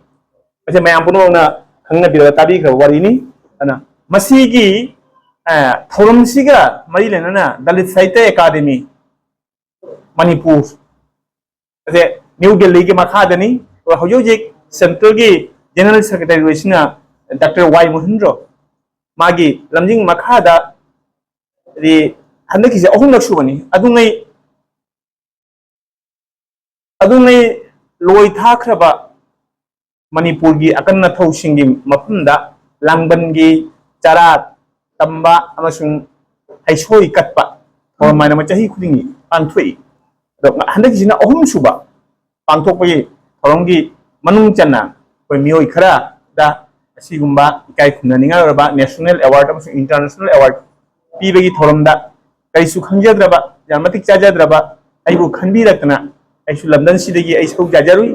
ꯃꯁꯤ ꯃꯌꯥꯝ ꯄꯨꯝꯅꯃꯛꯅ ꯈꯪꯅꯕꯤꯔꯕ, ꯇꯥꯕꯤꯈ꯭ꯔꯕ ꯋꯥꯔꯤꯅꯤ꯫ ꯑꯗꯨꯅ ꯃꯁꯤꯒꯤ, ꯑ, ꯊꯧꯔꯝꯁꯤꯒ ꯃꯔꯤ ꯂꯩꯅꯅ ꯗꯂꯤꯠ ꯁꯥꯍꯤꯇ꯭ꯌ ꯑꯦꯀꯥꯗꯦꯃꯤ ꯃꯅꯤꯄꯨꯔ ꯑꯁꯦ ꯅ꯭ꯌꯨ ꯗꯦꯜꯂꯤꯒꯤ ꯃꯈꯥꯗꯅꯤ꯫ ꯑꯗꯨꯒ ꯍꯧꯖꯤꯛ ꯍꯧꯖꯤꯛ ꯁꯦꯟꯇ꯭ꯔꯦꯜꯒꯤ ꯖꯦꯅꯔꯦꯜ ꯁꯦꯀ꯭ꯔꯦꯇꯔꯤ ꯑꯣꯏꯁꯤꯅ ꯗꯥꯛꯇꯔ ꯋꯥꯏ ꯃꯣꯍꯟꯗ꯭ꯔꯣ, ꯃꯥꯒꯤ ꯂꯝꯖꯤꯡ ꯃꯈꯥꯗ ꯍꯥꯏꯗꯤ ꯍꯟꯗꯛꯀꯤꯁꯦ ꯑꯍꯨꯝꯂꯛ ꯁꯨꯕꯅꯤ꯫ ꯑꯗꯨꯉꯩ ꯑꯗꯨꯉꯩ ꯂꯣꯏ ꯊꯥꯈ꯭ꯔꯕ ꯃꯅꯤꯄꯨꯔꯒꯤ ꯑꯀꯟ ꯑꯊꯧꯁꯤꯡꯒꯤ ꯃꯐꯝꯗ ꯂꯥꯡꯕꯟꯒꯤ ꯆꯔꯥ ꯇꯝꯕ ꯑꯃꯁꯨꯡ ꯍꯩꯁꯣꯏ ꯀꯠꯄ ꯊꯧꯔꯝ ꯍꯥꯏꯅ ꯑꯃ ꯆꯍꯤ ꯈꯨꯗꯤꯡꯒꯤ ꯄꯥꯡꯊꯣꯛꯏ꯫ ꯑꯗꯣ ꯍꯟꯗꯛꯀꯤꯁꯤꯅ ꯑꯍꯨꯝꯁꯨꯕ ꯄꯥꯡꯊꯣꯛꯄꯒꯤ ꯊꯧꯔꯝꯒꯤ ꯃꯅꯨꯡ ꯆꯟꯅ ꯑꯩꯈꯣꯏ ꯃꯤꯑꯣꯏ ꯈꯔꯗ ꯑꯁꯤꯒꯨꯝꯕ ꯏꯀꯥꯏ ꯈꯨꯝꯅꯅꯤꯡꯉꯥꯏ ꯑꯣꯏꯔꯕ ꯅꯦꯁꯅꯦꯜ ꯑꯦꯋꯥꯔꯗ ꯑꯃꯁꯨꯡ ꯏꯟꯇꯔꯅꯦꯁꯅꯦꯜ ꯑꯦꯋꯥꯔꯗ ꯄꯤꯕꯒꯤ ꯊꯧꯔꯝꯗ ꯀꯔꯤꯁꯨ ꯈꯪꯖꯗ꯭ꯔꯕ, ꯌꯥꯝ ꯃꯇꯤꯛ ꯆꯥꯖꯗ꯭ꯔꯕ ꯑꯩꯕꯨ ꯈꯟꯕꯤꯔꯛꯇꯅ ꯑꯩꯁꯨ ꯂꯟꯗꯟꯁꯤꯗꯒꯤ ꯑꯩ ꯁꯔꯨꯛ ꯌꯥꯖꯔꯨꯏ꯫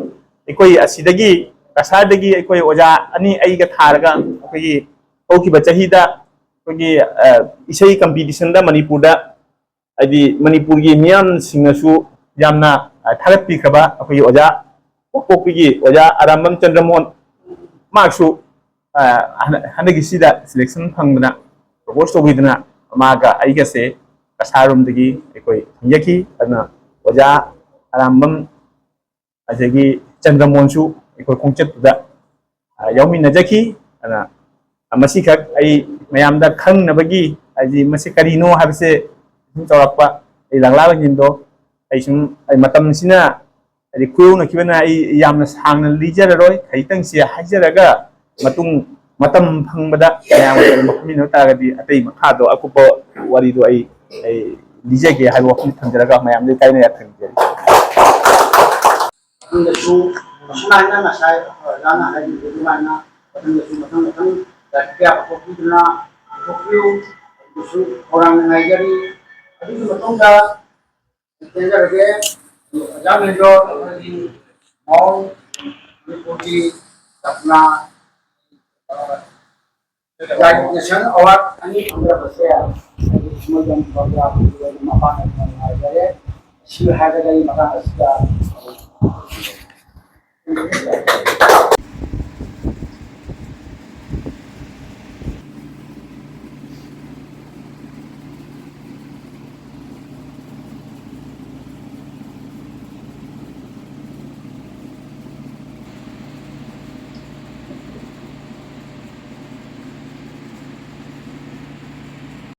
ꯑꯩꯈꯣꯏ ꯑꯁꯤꯗꯒꯤ, ꯀꯁꯥꯔꯗꯒꯤ ꯑꯩꯈꯣꯏ ꯑꯣꯖꯥ ꯑꯅꯤ ꯑꯩꯒ ꯊꯥꯔꯒ ꯑꯩꯈꯣꯏꯒꯤ ꯍꯧꯈꯤꯕ ꯆꯍꯤꯗ ꯑꯩꯈꯣꯏꯒꯤ, ꯑ, ꯏꯁꯩ ꯀꯝꯄꯤꯇꯤꯁꯟꯗ ꯃꯅꯤꯄꯨꯔꯗ, ꯍꯥꯏꯗꯤ ꯃꯅꯤꯄꯨꯔꯒꯤ ꯃꯤꯌꯥꯝꯁꯤꯡꯅꯁꯨ ꯌꯥꯝꯅ, ꯑ, ꯊꯥꯒꯠꯄꯤꯈ꯭ꯔꯕ ꯑꯩꯈꯣꯏꯒꯤ ꯑꯣꯖꯥ ꯄꯣꯛꯄꯤꯒꯤ ꯑꯣꯖꯥ ꯑꯔꯥꯝꯕꯝ ꯆꯟꯗ꯭ꯔꯃꯣꯍꯟ, ꯃꯍꯥꯛꯁꯨ, ꯑ, ꯍꯟꯗꯛ-, ꯍꯟꯗꯛꯀꯤꯁꯤꯗ ꯁꯦꯂꯦꯛꯁꯟ ꯐꯪꯗꯅ ꯄ꯭ꯔꯣꯄꯣꯁ ꯇꯧꯕꯤꯗꯅ ꯃꯥꯒ ꯑꯩꯒꯁꯦ ꯀꯁꯥꯔꯔꯣꯝꯗꯒꯤ ꯑꯩꯈꯣꯏ ꯊꯦꯡꯅꯈꯤ꯫ ꯑꯗꯨꯅ ꯑꯣꯖꯥ ꯑꯔꯥꯝꯕꯝ ꯑꯗꯒꯤ ꯆꯟꯗ꯭ꯔꯃꯣꯍꯟꯁꯨ ꯑꯩꯈꯣꯏ ꯈꯣꯡꯆꯠꯇꯨꯗ, ꯑ, ꯌꯥꯎꯃꯤꯟꯅꯖꯈꯤ꯫ ꯑꯗꯨꯅ ꯃꯁꯤꯈꯛ ꯑꯩ ꯃꯌꯥꯝꯗ ꯈꯪꯅꯕꯒꯤ, ꯍꯥꯏꯗꯤ ꯃꯁꯤ ꯀꯔꯤꯅꯣ ꯍꯥꯏꯕꯁꯦ ꯁꯨꯝ ꯆꯥꯎꯔꯥꯛꯄ ꯑꯩ ꯂꯥꯡꯂꯥ ꯂꯥꯡꯖꯤꯟꯗꯣ ꯑꯩ ꯁꯨꯝ ꯑꯩ ꯃꯇꯝꯁꯤꯅ ꯍꯥꯏꯗꯤ ꯈꯨꯌꯧꯅꯈꯤꯕꯅ ꯑꯩ ꯌꯥꯝꯅ ꯁꯥꯡꯅ ꯂꯤꯖꯔꯔꯣꯏ꯫ ꯈꯖꯤꯛꯇꯪꯁꯤ ꯍꯥꯏꯖꯔꯒ ꯃꯇꯨꯡ ꯃꯇꯝ ꯐꯪꯕꯗ ꯃꯌꯥꯝꯒ ꯀꯔꯤꯒꯨꯝꯕ ꯐꯝꯃꯤꯟꯅꯕ ꯇꯥꯔꯒꯗꯤ ꯑꯇꯩ ꯃꯈꯥꯗꯣ ꯑꯀꯨꯞꯄ ꯋꯥꯔꯤꯗꯣ ꯑꯩ, ꯑꯩ ꯂꯤꯖꯒꯦ ꯍꯥꯏꯕ ꯋꯥꯐꯝ ꯊꯝꯖꯔꯒ ꯃꯌꯥꯝꯗ ꯏꯀꯥꯏꯅ ꯌꯥꯊꯪ ꯅꯤꯖꯔꯤ꯫ ꯃꯊꯪꯗꯁꯨ ꯑꯁꯨꯃꯥꯏꯅ ꯉꯁꯥꯏ ꯑꯣꯖꯥꯅ ꯍꯥꯏꯕꯤꯕ ꯑꯗꯨꯃꯥꯏꯅ ꯃꯊꯪꯗꯁꯨ ꯃꯊꯪ ꯃꯊꯪ ꯂꯥꯏꯔꯤꯛ ꯀꯌꯥ ꯄꯨꯊꯣꯛꯄꯤꯗꯨꯅ ꯄꯨꯊꯣꯛꯄꯤꯌꯨ꯫ ꯑꯗꯨꯁꯨ ꯈꯧꯔꯥꯡꯅ ꯉꯥꯏꯖꯔꯤ꯫ ꯑꯗꯨꯒꯤ ꯃꯇꯨꯡꯗ ꯇꯦꯟꯖꯔꯒꯦ꯫ ꯑꯣꯖꯥ ꯃꯦꯖꯣꯔ ꯑꯃꯗꯤ ꯃꯥꯎꯟ ꯃꯅꯤꯄꯨꯔꯒꯤ ꯔꯠꯅꯥ, ꯑ, ꯅꯦꯁꯅꯦꯜ ꯑꯦꯋꯥꯔꯗ ꯑꯅꯤ ꯐꯪꯖꯕꯁꯦ ꯑꯩꯒꯤ ꯏꯁꯃꯣꯜ ꯕꯣꯝ ꯄ꯭ꯔꯣꯒ꯭ꯔꯥꯝꯒꯤ ꯑꯣꯏꯅ ꯃꯄꯥꯟ ꯑꯣꯏꯅ ꯅꯨꯡꯉꯥꯏꯖꯔꯦ꯫ ꯁꯤ ꯍꯥꯏꯔꯒ ꯑꯩ ꯃꯇꯥꯡ ꯑꯁꯤꯗ